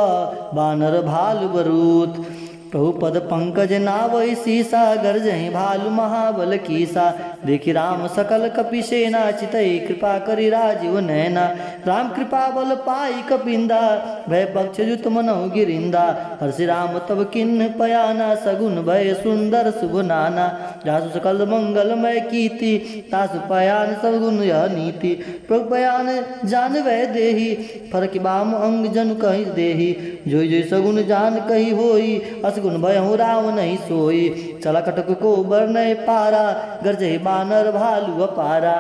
बानर भालु बरूत। प्रभु पद पंकज नावहि सीसा, गरजहि भालु महाबल कीसा। देखि राम सकल कपि सेना, चितहि कृपा करि राजीव नैना। राम कृपा बल पाइ कपिंदा, भय पक्ष जुत मनहु गिरिंदा। हर्षि राम तब कीन्ह पयाना, सगुन भय सुंदर सुभ नाना। जासु सकल मंगलमय कीति, तासु पयान सगुन यह नीति। प्रभु पयान जानवै देहि, फरकि बाम अंग जनु कहि देहि। जोइ जोइ सगुन जान कहि होई, असगुन भयहु राम नहीं सोई। चला कटक को बरनय पारा, गरजहि बानर भालु अपारा।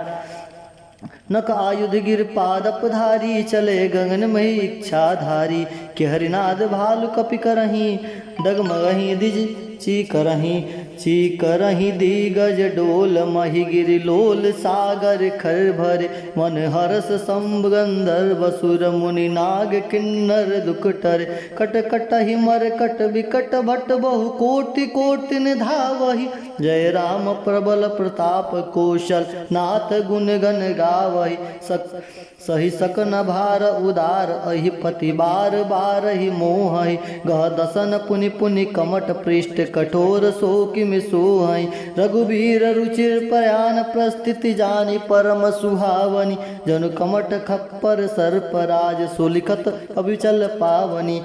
नख आयुध गिर पादप धारी, चले गगन महि इच्छा धारी। केहरि नाद भालु कपि करहिं, डगमगहिं दिज चीकरहिं। चीकरहिं दिगज डोल महि गिरि लोल सागर खर भरे। मन हरष संभ गंधर्व सुर मुनि नाग किन्नर दुख टरे। कट कटहि मरकट बिकट भट बहु कोटि कोटि निधावहि। जय राम प्रबल प्रताप कौशल नाथ गुन गन गावहि। सक सहि सकन भार उदार अहि पति बार बारहि मोहहि। गह दसन पुनि पुनि कमट पृष्ठ कठोर सो किमि सोहहि। रघुबीर रुचिर पयान प्रस्थिति जानि परम सुहावनि। जनु कमट खप्पर सर्प राज सो लिखत अविचल पावनि।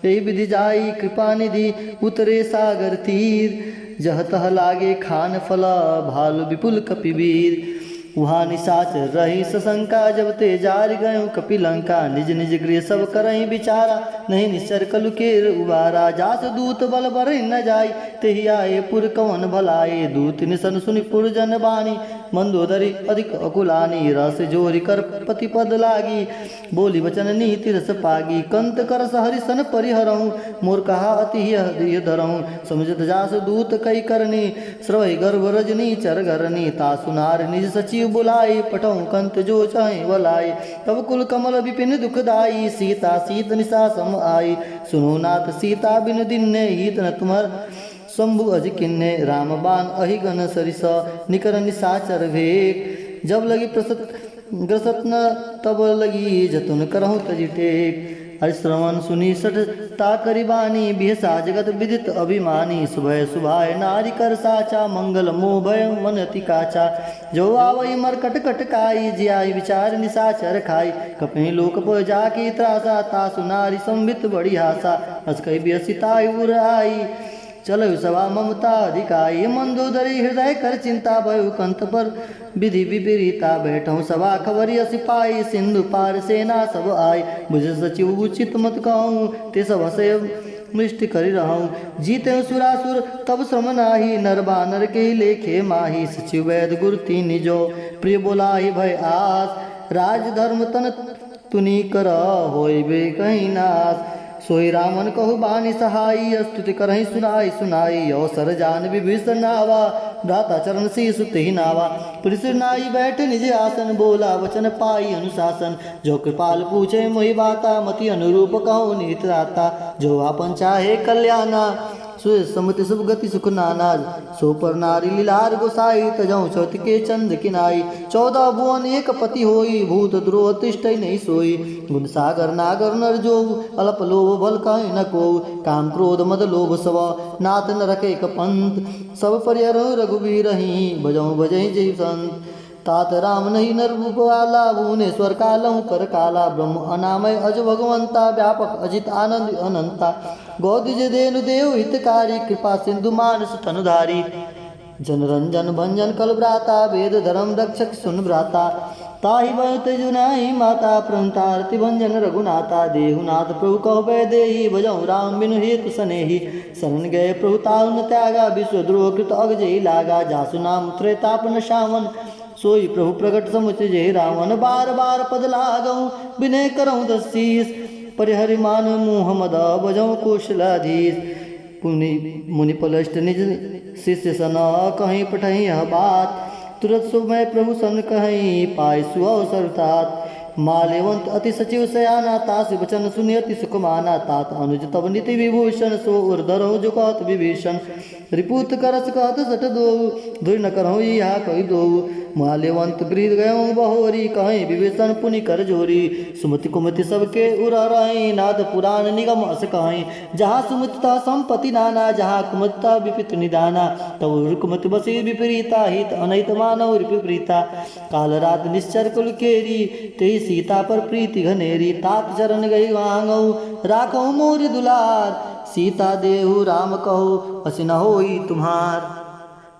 एहि विधि जाई कृपा निधि उतरे सागर तीर। जह तह लागे खान फल भालु विपुल कपि वीर। उहाँ निशाचर रही सशंका जब ते जारि गयो कपि लंका। निज निज गृह सब करहि विचारा नहीं निश्चर कलु केर उबारा। जास दूत बल बरहि न जाई तेहि आए पुर कवन भलाई। दूत निसन सुनि पुर जन बानी मंदोदरी अधिक अकुलानी। रस जोरि कर पति पद लागी बोली वचन नीति रस पागी। कंत करस हरि सन परिहरहु मोर कहा अति हिय धरहु। समझत जास दूत कई करनी स्रवहि गर्भ रजनी चर घरनी। तासु नारि निज सचिव बुलाई पठहु कंत जो चाहे वलाई। तब कुल कमल विपिन दुखदाई सीता सीत निशा सम आई। सुनो नाथ सीता बिनु दिन्ने हीत न तुम्हर शंभु अजि किन्ने। राम बान अहि गन सरिस निकर निशाचर भेक। जब लगी प्रसत ग्रसत न तब लगी जतुन करहु तजि टेक। हरि श्रवण सुनि सठ ता करि बानी बिहसा जगत विदित अभिमानी। सुभय सुभाय नारि कर साचा मंगल मोह भय मन अति काचा। जो आवइ मरकट कटकाई जियाइ विचार निशाचर खाई। कपहि लोक पोय जाकी त्रासा तासु नारि संभित बड़ी हासा। अस कहि बिहसि ताहि उर आई चलहु सभा ममता अधिकाई। मंदोदरी हृदय कर चिंता भयउ कंत पर विधि विपरीता। बैठहु सभा खबरि असि पाई सिंधु पार सेना सब आई। बुझ सचिव उचित मत कहूँ ते सब हसय मृष्टि करि रहूँ। जीते सुरासुर तब श्रम नाही नर बानर के लेखे माही। सचिव वैद गुरु तीनि जो प्रिय बोलाही भय आस राज धर्म तन तुनि कर होइबे कहीं नास। सोई रामन कहु बानी सहाई अस्तुति करहि सुनाई सुनाई। अवसर जान विभीषण आवा भ्राता चरण शीश तेहि नावा। पुनि सिर नाई बैठ निज आसन बोला वचन पाई अनुशासन। जो कृपाल पूछे मोहि बाता मति अनुरूप कहु निहित राता। जो आपन चाहे कल्याणा सुय समति सुभ गति सुख नाना। सो पर नारि लीलार गोसाई तजहु चौथ के चंद किनाई। चौदह भुवन एक पति होई भूत द्रोह तिष्ठइ नहीं सोई। गुण सागर नागर नर जो अलप लोभ भल कहीं न को। काम क्रोध मद लोभ सब नाथ नरक एक पंथ। सब परिहरहु रघुबीर ही भजहु भजहि जय संत। तात राम नहीं नर रूप वाला भुवनेश्वर कालहु कर काला। ब्रह्म अनामय अज भगवंता व्यापक अजित आनंद अनंता। गौ द्विज धेनु देव हितकारी कृपा सिंधु मानस तनुधारी। जन रंजन भंजन कल भ्राता वेद धर्म रक्षक सुन भ्राता। ताहि भय तेजु नाही माता प्रणता रति भंजन रघुनाथा। देहु नाथ प्रभु कहु वैदेही भजहु राम बिनु हेतु सनेही। शरण गए प्रभु ताहु न त्यागा विश्व द्रोह कृत अग जेहि लागा। जासु नाम त्रेतापन सावन सोई प्रभु प्रगट समुच जेहि रावन। बार बार पद लागहु बिनय करहु दस शीस। परिहरि मान मोह मद बजहु कौशलाधीश। पुनि मुनि पलष्ट निज शिष्य सन कहीं पठही यह बात। तुरत समय प्रभु सन कहीं पाय सुअवसर तात। माल्यवंत अति सचिव सयाना, तासि वचन सुनि अति सुख माना। तात अनुज तब नीति विभूषण, सो उर धरहु जो कहत विभीषण। रिपुत करस कहत सठ दोऊ, दूरि न करहु इहा कहि दोऊ। माल्यवंत गृह गयउ बहोरी, कहइ विभीषण पुनि कर जोरी। सुमति कुमति सबके उर हरइ, नाद पुराण निगम अस कहइ। जहाँ सुमति तह संपत्ति नाना, जहाँ कुमति तह विपति निदाना। तब उर कुमति बसी विपरीता, हित अनहित मानउ रिपु प्रीता। काल रात निश्चर कुल केरी, तेहि सीता पर प्रीति घनेरी। तात चरण गहि मांगउ, राखउ मोर दुलार। सीता देहु राम कहउ, असिन होई तुम्हार।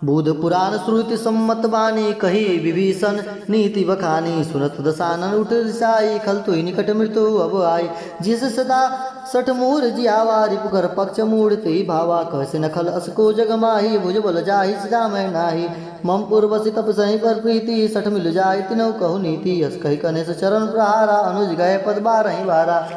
बुध पुराण श्रुति सम्मत बानी, कही विभीषण नीति बखानी। सुनत दसानन उठ रिसाई, खल तुहि निकट मृत्यु अब आई। जिस सदा सठ मोर जियावा, रिपुकर पक्ष मूढ़ तेहि भावा। कहसि न खल अस को जग माही, भुजबल जाहि सिधामय नाही। मम उर्वशी तपसहि पर प्रीति, सठ मिल जाय तिनहु कहु नीति। अस कहि कनेस चरण प्रहारा, अनुज गए पद बारहि बारा।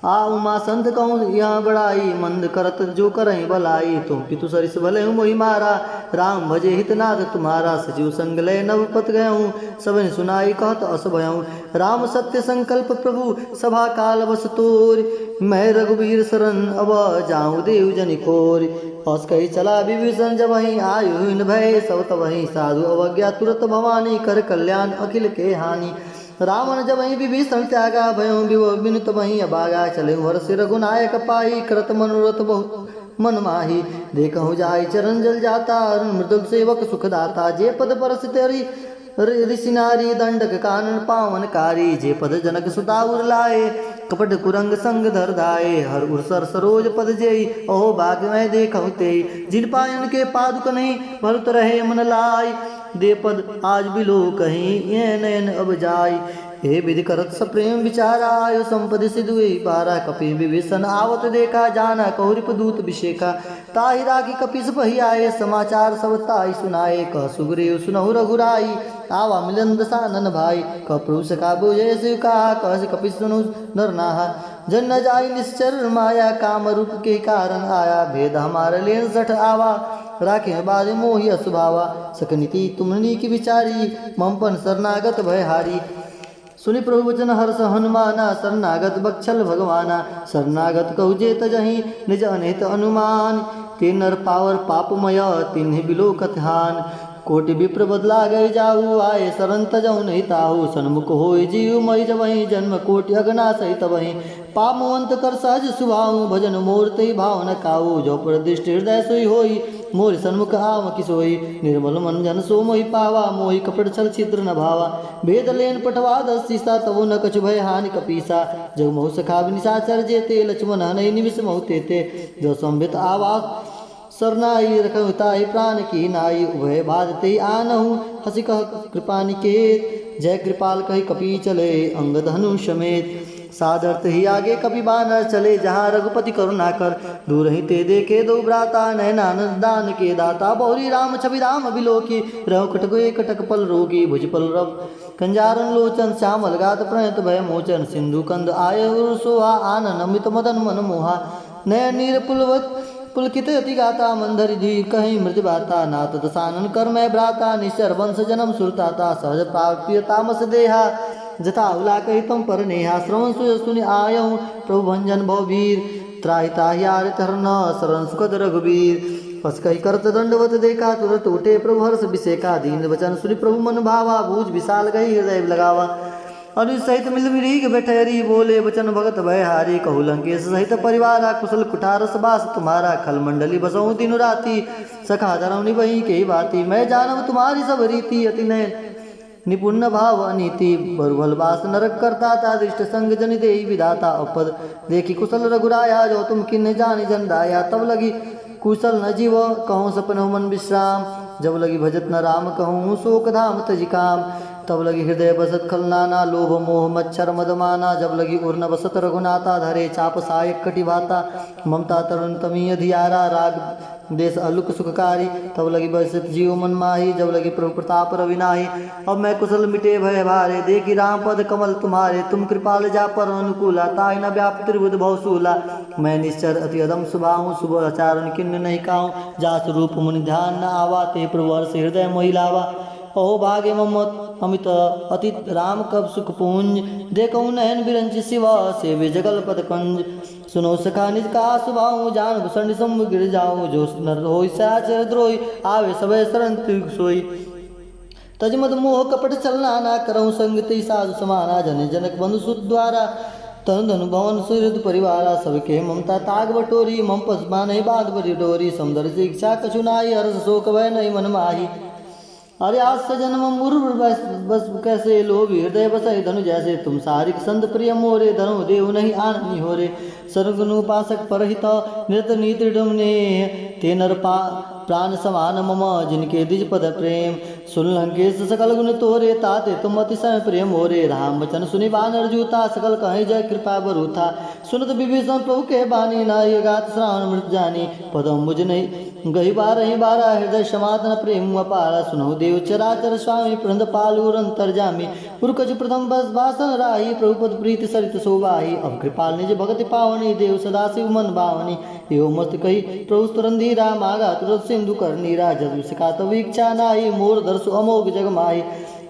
आ उमा संत कहूँ यह बड़ाई, मंद करत जो करहि भलाई। तुम पितु सरिस भले हूँ मोहि मारा, राम भजे हित नाथ तुम्हारा। सजीव संग लय नव पत गयहूँ, सबहि सुनाई कहत अस भयहूँ। राम सत्य संकल्प प्रभु सभा काल बस तोरि, मैं रघुबीर सरन अब जाऊँ देव जनि खोरि। अस कहि चला विभीषण जबहिं, आयु हीन भय सब तबहिं। साधु अवज्ञा तुरत भवानी, कर कल्याण अखिल के हानि। रावण जबहिं विभीषण त्यागा, भयहु विभव बिनु तबहिं अभागा। चलेहु हरषि रघुनायक पाई, करत मनोरथ बहुत मन माही। देखहु जाइ चरण जल जाता, अरुण मृदुल सेवक सुखदाता। जे पद परसि तरि ऋ-, ऋषि नारी दंडक कानन पावन कारी। जे पद जनक सुता उर लाए, कपट कुरंग संग धर धाए। हर उर सर सरोज पद जेई, अहो भाग्य मैं देखहु तेई। जिन पायन के पादुक नहीं, भरत रहे मन लाई। दे पद आज बिलोकहीं, ये नयन अब जाई। हे विधि करत सप्रेम विचारा, आयो संपदि सिधु एहि पारा। कपि विभीषण आवत देखा, जाना कहु रिपु दूत बिसेखा। ताहि राखि कपिस पहि आए, समाचार सब ताहि सुनाए। कह सुग्रीव सुनहु रघुराई, आवा मिलन दसानन भाई। कह प्रभु सखा बुझे सिव कहा, कहसि कपिस सुनु नर नाहा। जन न जाई निश्चर माया, काम रूप के कारण आया। भेद हमार लेन सठ आवा, राखे बाध मोहि असुभावा। सक नीति तुम नीक विचारी, मम पन शरणागत भय हारी। सुनि प्रभु वचन हर्ष हनुमाना, शरणागत बक्षल भगवाना। शरणागत कहु जे तजहि, निज अनहित अनुमान। ते नर पावर पापमय, तिन्हि बिलोकत हान। कोटि विप्र बदला गए जाहु, आए शरण तजहु नहीं ताहु। सन्मुख होय जीव महि जबहिं, जन्म कोटि अगना सहित बहिं। पामवंत कर सहज सुभाहु, भजन मोर तेहि भाव न काहु। जो पर दृष्टि हृदय सोई होई, मोर सन्मुख आव कि सोई। निर्मल मन जन सो मोहि पावा, मोहि कपट छल छिद्र न भावा। भेद लेन पठवा दस सीसा, तबो न कछु भय हानि कपीसा। जग महु सखा निशाचर जेते, लक्ष्मण हनहि निमिष महु तेते। जो संबित आवा सरनाई, रखहु ताहि प्रान की नाई। उभय बाध तेहि आनहु, हँसि कह कृपा निकेत। जय कृपाल कहि कपि चले, अंगद हनु समेत। सादर तेहि आगे कपि बानर, चले जहाँ रघुपति करुणाकर। दूरहिं ते देखे दो भ्राता, नयनानंद दान के दाता। बहुरी राम छवि राम बिलोकी, रहो कटक एक कटक पल रोकी। भुज पल रव कंजारन लोचन, श्यामल गात प्रणत भय मोचन। सिंधु कंद आए उर सोहा, आनन अमित मदन मन मोहा। नयन नीर पुलवत पुलकित अति गाता, मंद हरि धीर कहि मृदु बाता। नाथ दसानन कर मैं भ्राता, निश्चर वंश जनम सुरताता। सहज पाप प्रिय तामस देहा, जथा हुला कहि तम पर नेहा। श्रवण सुय सुनि आयहु प्रभु भंजन भव भीर। त्राहि ताहि आरति हरन, शरण सुखद रघुबीर। अस कहि करत दंडवत देखा, तुरत उठे प्रभु हर्ष बिसेखा। दीन वचन सुनि प्रभु मन भावा, भुज विशाल गहि हृदय लगावा। अनुज सहित मिलि मृग बठेरी, बोले वचन भगत भय हारी। कहु लंकेश सहित परिवारा, कुशल कुठारस बास तुम्हारा। खल मंडली बसहु दिनु राती, सखा धरम निबही केहि बाती। मैं जानब तुम्हारी सब रीति, अति नयन निपुण न भाव अनीति। बरु भल बास नरक करता, ता दृष्ट संग जनि देई विधाता। अपद देखि कुशल रघुराया, जो तुम किन्ह जानि जन दाया। तब लगी कुशल न जीव, कहूँ सपनहु मन विश्राम। जब लगी भजत न राम कहूँ, शोक धाम तजि काम। तब लगी हृदय बसत खल नाना, लोभ मोह मच्छर मद माना। जब लगी उर न बसत रघुनाथा, धरे चाप सायक कटि भाता। ममता तरुण तमी अधियारा, राग देश अलुक सुखकारी। तब लगी बसत जीव मन माही, जब लगी प्रभु प्रताप रवि नाही। अब मैं कुशल मिटे भय भारे, देखि राम पद कमल तुम्हारे। तुम कृपाल जा पर अनुकूला, ताहि न व्याप त्रिभुज भव सूला। मैं निश्चर अति अधम सुभाहूँ, शुभ आचरण किन्नु नहीं काहूँ। जासु रूप मुनि ध्यान न आवा, ते प्रभु हर्ष हृदय मोहि लावा। अहो भाग्य मम अमित अतीत राम कब सुख पूंज, देखहु नयन बिरंच शिव सेवे जगल पद कंज। सुनो सखा निज का सुभाऊ, जान भूषण सम गिर जाऊ। जो नर होई साचर द्रोही, आवे सबै शरण तिलक सोई। तज मद मोह कपट छल नाना, करहु संग तेहि साधु समाना। जन जनक बंधु सुत द्वारा, तनु धनु भवन सुहृद परिवारा। सबके ममता ताग बटोरी, मम पस बान्है बांध बड़ी डोरी। समदर्शी इच्छा कछु नाही, हरष शोक भय नहीं मन माही। अरे आस सजन मम उर बस, बस कैसे लोभी, हृदय बसै धनु जैसे। तुम सारिक संत प्रिय मोरे, धरहु देव नहीं आन निहोरे। सर्वगुण उपासक परहित, निरत नीति दृढ़ नेह। ते नर पा-, प्राण समान मम, जिनके द्विज पद प्रेम। सुन लंकेश सकल गुण तोरे, ताते तुम अतिशय प्रिय मोरे। राम वचन सुनि बानर जूता, सकल कहै जय कृपा बरूथा। सुनत विभीषण प्रभु के बानी, नाई अगात श्रावण मृत जानी। पद अम्बुज नहीं गहि बारहि बारा, हृदय समात न प्रेम अपारा। सुनहु देव चराचर स्वामी, प्रहंद पाल उर अंतर्जामी। उर कछु प्रथम बस भाषण राही, प्रभु पद प्रीति सरित शोभाही। अब कृपाल निज भगति पावनी, देव सदा शिव मन भावनी। एव मस्त कही प्रभु तुरंत धीरा, मागा तुरंत सिंधु कर नीरा। जस विष का तब इच्छा नाही, मोर दर्श अमोघ जग माही।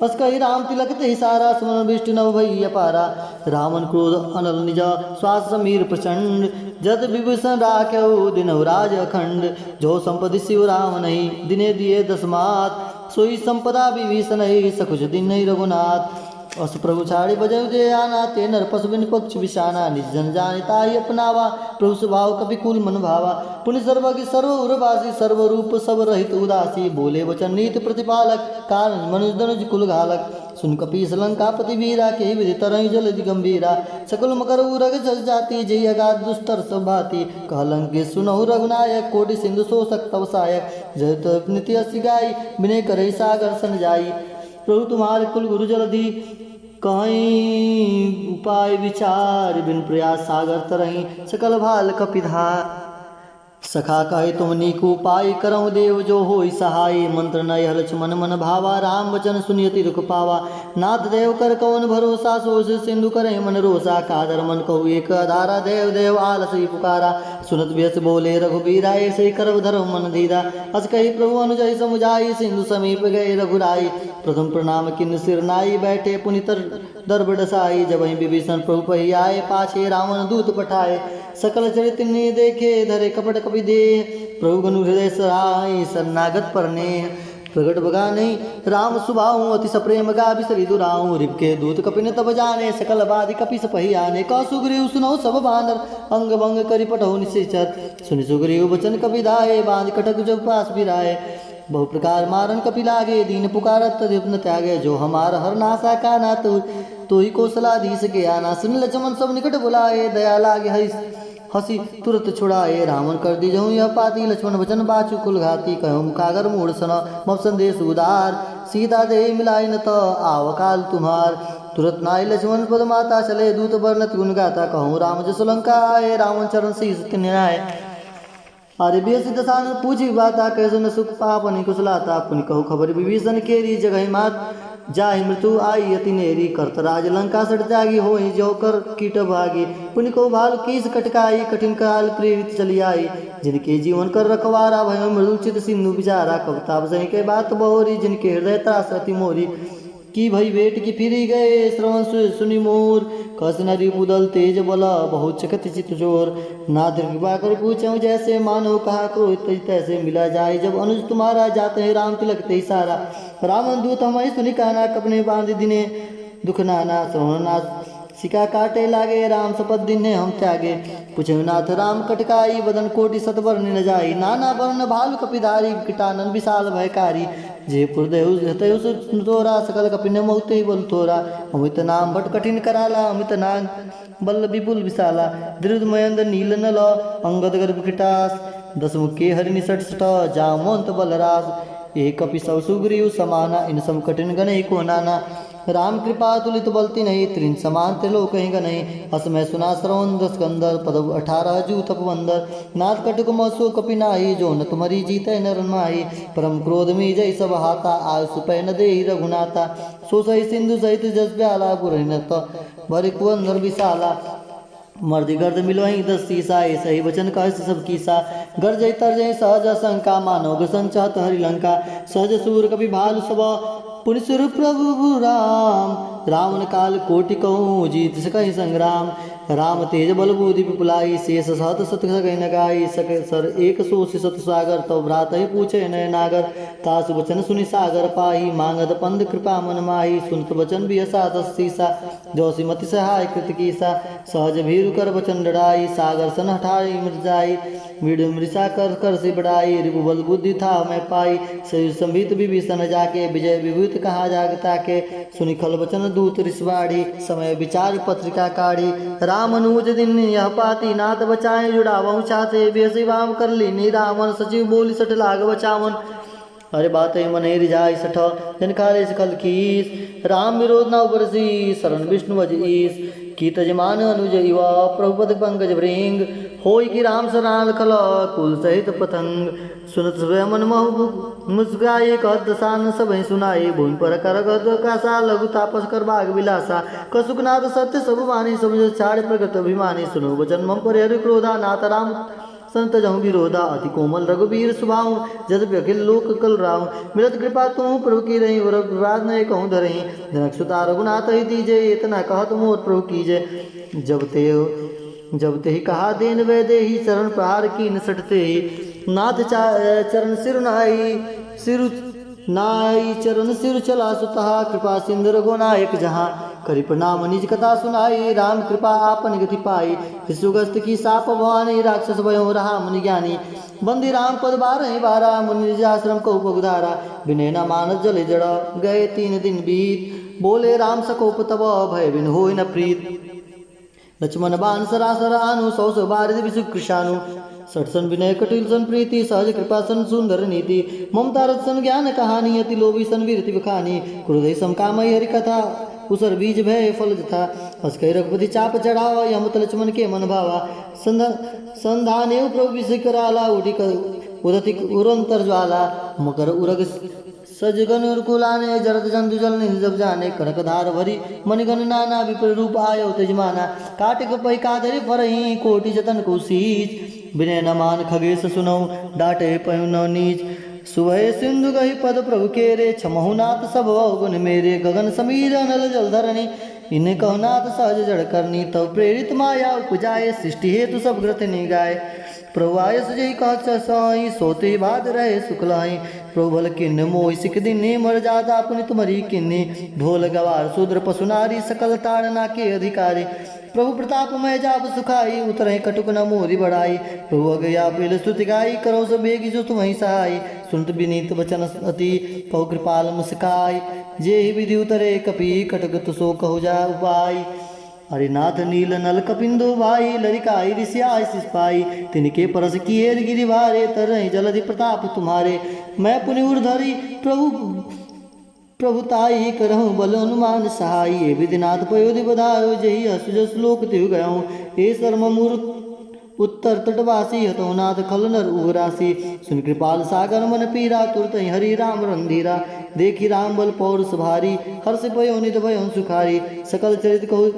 अस कही राम तिलक तेहि सारा, सुमन वृष्टि नभ भई अपारा। रावण क्रोध अनल निज, श्वास समीर प्रचंड। जद विभीषण राखेउ, दिनहु राज अखंड। जो संपदि शिव राम नहीं, दिने दिए दस मात। सोई संपदा विभीषण ही, सकुच दीन्है रघुनाथ। अस प्रभु छाड़ि बजउ जे आना, ते नर पशु बिन पक्षु बिसाना। निज जन जानि ताहि अपनावा, प्रभु स्वभाव कपि कुल मन भावा। पुनि सर्वज्ञ सर्व उरवासी, सर्व रूप सब रहित उदासी। बोले वचन नीति प्रतिपालक, कारण मनुज दनुज कुल घालक। सुन कपीस लंकापति वीरा, केहि विधि तरहिं जलधि गंभीरा। सकल मकर उरग जस जाति, जेहि अगाध दुस्तर सब भाँति। कह लंकेश सुनहु रघुनायक, कोटि सिंधु शोषक तव सहायक। जय तो नीति अस गाई, बिनय करइ सागर सन जाई। प्रभु तुम्हारे कुल गुरु जलधि, कहई उपाय विचार, बिन प्रयास सागर तरही, सकल भाल कपिधार। सखा कहे तुम नीक उपाय, करहु देव जो होई सहाय। मंत्र नय हल लक्ष्मण मन भावा, राम वचन सुनि अति दुख पावा। नाथ देव कर कवन भरोसा, सोस सिंधु करहि मन रोसा। कादर मन कहु एक अधारा, देव देव आलसी पुकारा। सुनत बिहस बोले रघुबीरा, ऐसे करब धरहु मन धीरा। अस कहि प्रभु अनुजहि समुझाई, सिंधु समीप गए रघुराई। प्रथम प्रणाम किन सिर नाई, बैठे पुनि तर दरब डसाई। जबहिं विभीषण प्रभु पहि आए, पाछे रावण दूत पठाए। सकल चरित तिन्हि देखे, धरे कपट कपि देह। प्रभु गनु हृदय सराई, शरणागत पर नेह। प्रगट बगा नहीं राम सुभाऊ, अति सप्रेम गा बिसरि दुराऊ। रिप के दूत कपिन तब जाने, सकल बाधि कपि सपहि आने। कह सुग्रीव सुनहु सब बानर, अंग भंग करि पठहु निशिचर। सुनि सुग्रीव वचन कपि धाए, बांध कटक जब पास बिराए। बहु प्रकार मारन कपि लागे, दीन पुकारत तद्यप न त्यागे। जो हमार हर नासा काना, तो तोहि कौशलाधीश के आना। सुनि लक्ष्मण सब निकट बुलाए, दया लागे हरि हँसि तुरत छुड़ाए। रावण कर दीजहु यह पाती, लक्ष्मण वचन बाचु कुल घाती। कहो मुखागर मूढ़ सन, मम संदेश उदार। सीता देहि मिलाइ न त, आव काल तुम्हार। तुरत नाई लक्ष्मण पद माता, चले दूत बरनत गुण गाथा। कहूँ राम जसु लंका आए, रावण चरण शीस तिन्ह आए। अरे बिहसि दसानन पूछि बाता, कैसो न सुख पावनि कुशलाता। पुनि कहु खबर विभीषण केरी, जगहि मात जाहि मृत्यु आई अति नेरी। करत राज लंका सठ त्यागी, होई जो कर कीट भागी। पुनि कहु भालु कीस कटकाई, कठिन काल प्रेरित चली आई। जिनके जीवन कर रखवारा, भयो मृदु चित सिंधु बिचारा। कपि ताप सहिके बात बहोरी, जिनके हृदय त्रास अति मोरी। कि भई भेंट कि फिरि गए, श्रवण सु-, सुनि मोर। कस नरि पुदल तेज बल, बहुत चकित चित चोर। नाथ कृपा करि पूछहु जैसे, मानहु कहा क्रोध तज तैसे। मिला जाए जब अनुज तुम्हारा, जात है राम तिलक तेहि सारा। रावण दूत हमहि सुनि कहना, कपिन बाँधि दीन्हे दुख नाना। श्रवण नासिका काटे लागे, राम सपथ दीन्हे हम त्यागे। पूछहु नाथ राम कटकाई, बदन कोटि सत बरनि न जाई। नाना बरन भालु कपिधारी, कीटानन विशाल भयकारी। जे पुर देहु हतहु सु तोरा, सकल कपिन मौते बल थोरा। अमित नाम भट कठिन कराला, अमित नाम बल विपुल विशाला। द्रुत मयंद नील नल, अंगद गर्भ कृटास। दस मुख के हरि निसठ सठ, जामवंत बलरास। ए कपि सब सुग्रीव समाना, इन सम कठिन गनहि को नाना। राम कृपा तुलित बल तिनहि, तृण समान त्रिलोकहि गनहि। अस महि सुना श्रवण दस कंदर, पद अठारह जूथ अप बंदर। नाथ कटुक मह सो कपि नाही, जो न तुम हरि जीतै नर माही। परम क्रोध मीजै सब हाथा, आयु सुपै न देहि रघुनाथा। सो सहि सिंधु सहित जस प्याला, पुरहिनत भरि पुअंदर विशाला। मर्दि गर्द मिलवहिं दस सीसा, ए सही वचन कहस सब कीसा। गरजहि तरजहि सहज असंका, मानो ग्रसन चहत हरि लंका। सहज सूर कपि भालु सब, पुनि सुर प्रभु राम, रावण काल कोटि कहूँ, जीत सकहि संग्राम। राम तेज बल बुद्धि विपुलाई, शेष सहत सत सकहि न गाई। सक सर एक सोषि सत सागर, तव भ्रातहि पूछे नय नागर। तासु वचन सुनि सागर पाही, माँगत पंद कृपा मन माही। सुनत वचन बिहसा तस सीसा, जौसि मति सहाय कृत कीसा। सहज भीरु कर वचन डराई, सागर सन ठारी मृत जाई। विड़ मृषा कर कर से बड़ाई, रिपु बल बुद्धि था मैं पाई। सयुज संभीत विभीषण जाके, विजय विभूति कहाँ जाग ताके। सुनि खल वचन दूत रिस बाढ़ी, समय विचार पत्रिका काढ़ी। राम अनुज दीन्ह यह पाती, नाथ बचाए जुड़ावहु छाती। बिहसि वाम कर लीन्ह रावण, सचिव बोलि सठ लाग बचावन। अरे बात ही मन ही रिझाई सठ, जन खारे सकल कीस। राम विरोध न उपरसी, शरण विष्णु भज ईस। की तजमान अनुज इवा, प्रभु पद पंकज भृंग। होई कि राम शरण खल, कुल सहित पतंग। सुनत स्वयं मन महु मुस्काई, कहत दसानन सबहि सुनाई। भूमि पर कर गद कासा, लघु तापस कर बाग विलासा। कह सुखनाथ सत्य सब मानी, समुझ छाड़ प्रकृत अभिमानी। सुनो वचन मम परिहर क्रोधा, नाथ राम सन तजहु विरोधा। अति कोमल रघुबीर सुभाव, यद्यपि अखिल लोक कल राव। मिलत कृपा तुम प्रभु कीन्ही, उर विवाद न कहूँ धरहीं। जनक सुता रघुनाथ ही दीजे, इतना कहत मोर प्रभु कीजे। जब ते जब तेहि कहा दीन्ह वैदेही, चरण प्रहार कीन्ह सठ तेहि। नाथ चा-, चरण सिर नाई, सिर नाई चरण सिर चला सुतहा, कृपा सिंधु रघुनायक जहाँ। करि प्रणाम निज कथा सुनाई, राम कृपा आपन गति पाई। ऋषि सुगस्थ की साप भवानी, राक्षस भयों रहा मुनि ज्ञानी। बंदी राम पद बारहि बारा, मुनि निज आश्रम कहुँ पगुधारा। बिनय न मानस जल जड़, गए तीन दिन बीत। बोले राम सकोप तब, भय बिन होय न प्रीत। लक्ष्मण बाण सरासर आनु, सौ सौ बारिद विसु कृशानु। सठ सन विनय कुटिल सन प्रीति, सहज कृपा सन सुंदर नीति। ममता रस सन ज्ञान कहानी, अति लोभी सन विरति बखानी। क्रोधहि सम कामहि हरि कथा, उसर बीज भय फल जथा। अस कहि रघुपति चाप चढ़ावा, यह मत लक्ष्मण के मन भावा। संध-, संधानेउ प्रभु विषय कराला, उठि क-, उदति उरंतर ज्वाला। मकर उरग सजगन उरकुलाने, जरत जंतु जल निधि जब जाने। कनक धार भरि मणिगन नाना, विप्र रूप आयो तेज माना। काटि कपहि काधरि फरहीं, कोटि जतन को सीज। बिनय न मान खगेस सुनउ, डाँटहि पयउ न नीच। सुभय सिंधु गहि पद प्रभु केरे, छमहु नाथ सब अवगुन मेरे। गगन समीर अनल जल धरनी, इन्ह कहु नाथ सहज जड़ करनी। तब प्रेरित माया उपजाए, सृष्टि हेतु सब ग्रथ निगाए। प्रभु आयस जेहि कहत ससुइ, सोते बाध रहे सुख लहइ। प्रभु भल कीन्ह मोहि सिख दीन्ह, मर जात आपुनि तुमरी कीन्ह। ढोल गवार शूद्र पशु नारी, सकल ताड़ना के अधिकारी। प्रभु प्रताप मय जाब सुखाई, उतरहि कटुक न मोरि बड़ाई। प्रभु अगया पेल स्तुति गाई, करौ सब बेगि जो तुम्हइ सहाई। सुनत विनीत वचन अति, कहु कृपाल मुसकाई। जेहि विधि उतरे कपि, कटुक तुसो कहु जा उपाई। अरे नाथ नील नल कपिंदो भाई, लरिकाई ऋषि आशीष पाई। तिनके परस किहेर गिरि भारे, तरहि जलधि प्रताप तुम्हारे। मैं पुनि उर धरि प्रभु, प्रभु ताई, करहु बल अनुमान सहाई। ए विधि नाथ पयो दिव धारो, जेहि असु जसु लोक तिहु गयो। ए शर मम उर उत्तर तटवासी, हतहु नाथ खल नर उग्र रासी। सुनि कृपाल सागर मन पीरा, तुरतहि हरि राम रंधीरा। देखि राम बल पौरुष भारी, हर्षि पयो नित भयउ सुखारी। सकल चरित कहु,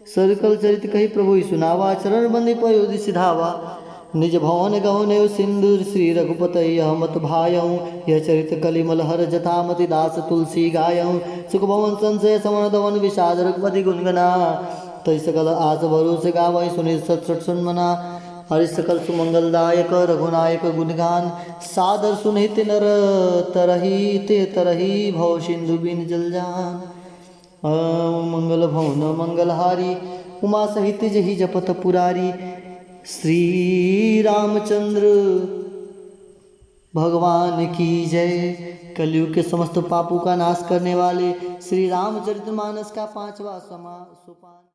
सकल चरित कहि प्रभुहि सुनावा, चरण बंदि पयो दिसि धावा। निज भवन गहु नेउ सिंधु श्री रघुपति यह मत भायउ। यह चरित कलि मल हर जथा मति दास तुलसी गायउ। सुख भवन संसय समन दवन विषाद रघुपति गुन गना। तहि सकल आस भरोसे गावइ सुनि सत सठ सुन मना। हरि सकल सुमंगल दायक रघुनायक गुणगान। सादर सुनहित नर तरही ते तरही भव सिंधु बिन जल जान। ओम मंगल भवन मंगलहारी उमा सहित जेहि जपत पुरारी। श्री रामचंद्र भगवान की जय। कलयुग के समस्त पापों का नाश करने वाले श्री रामचरितमानस का पांचवा समा-, सोपान।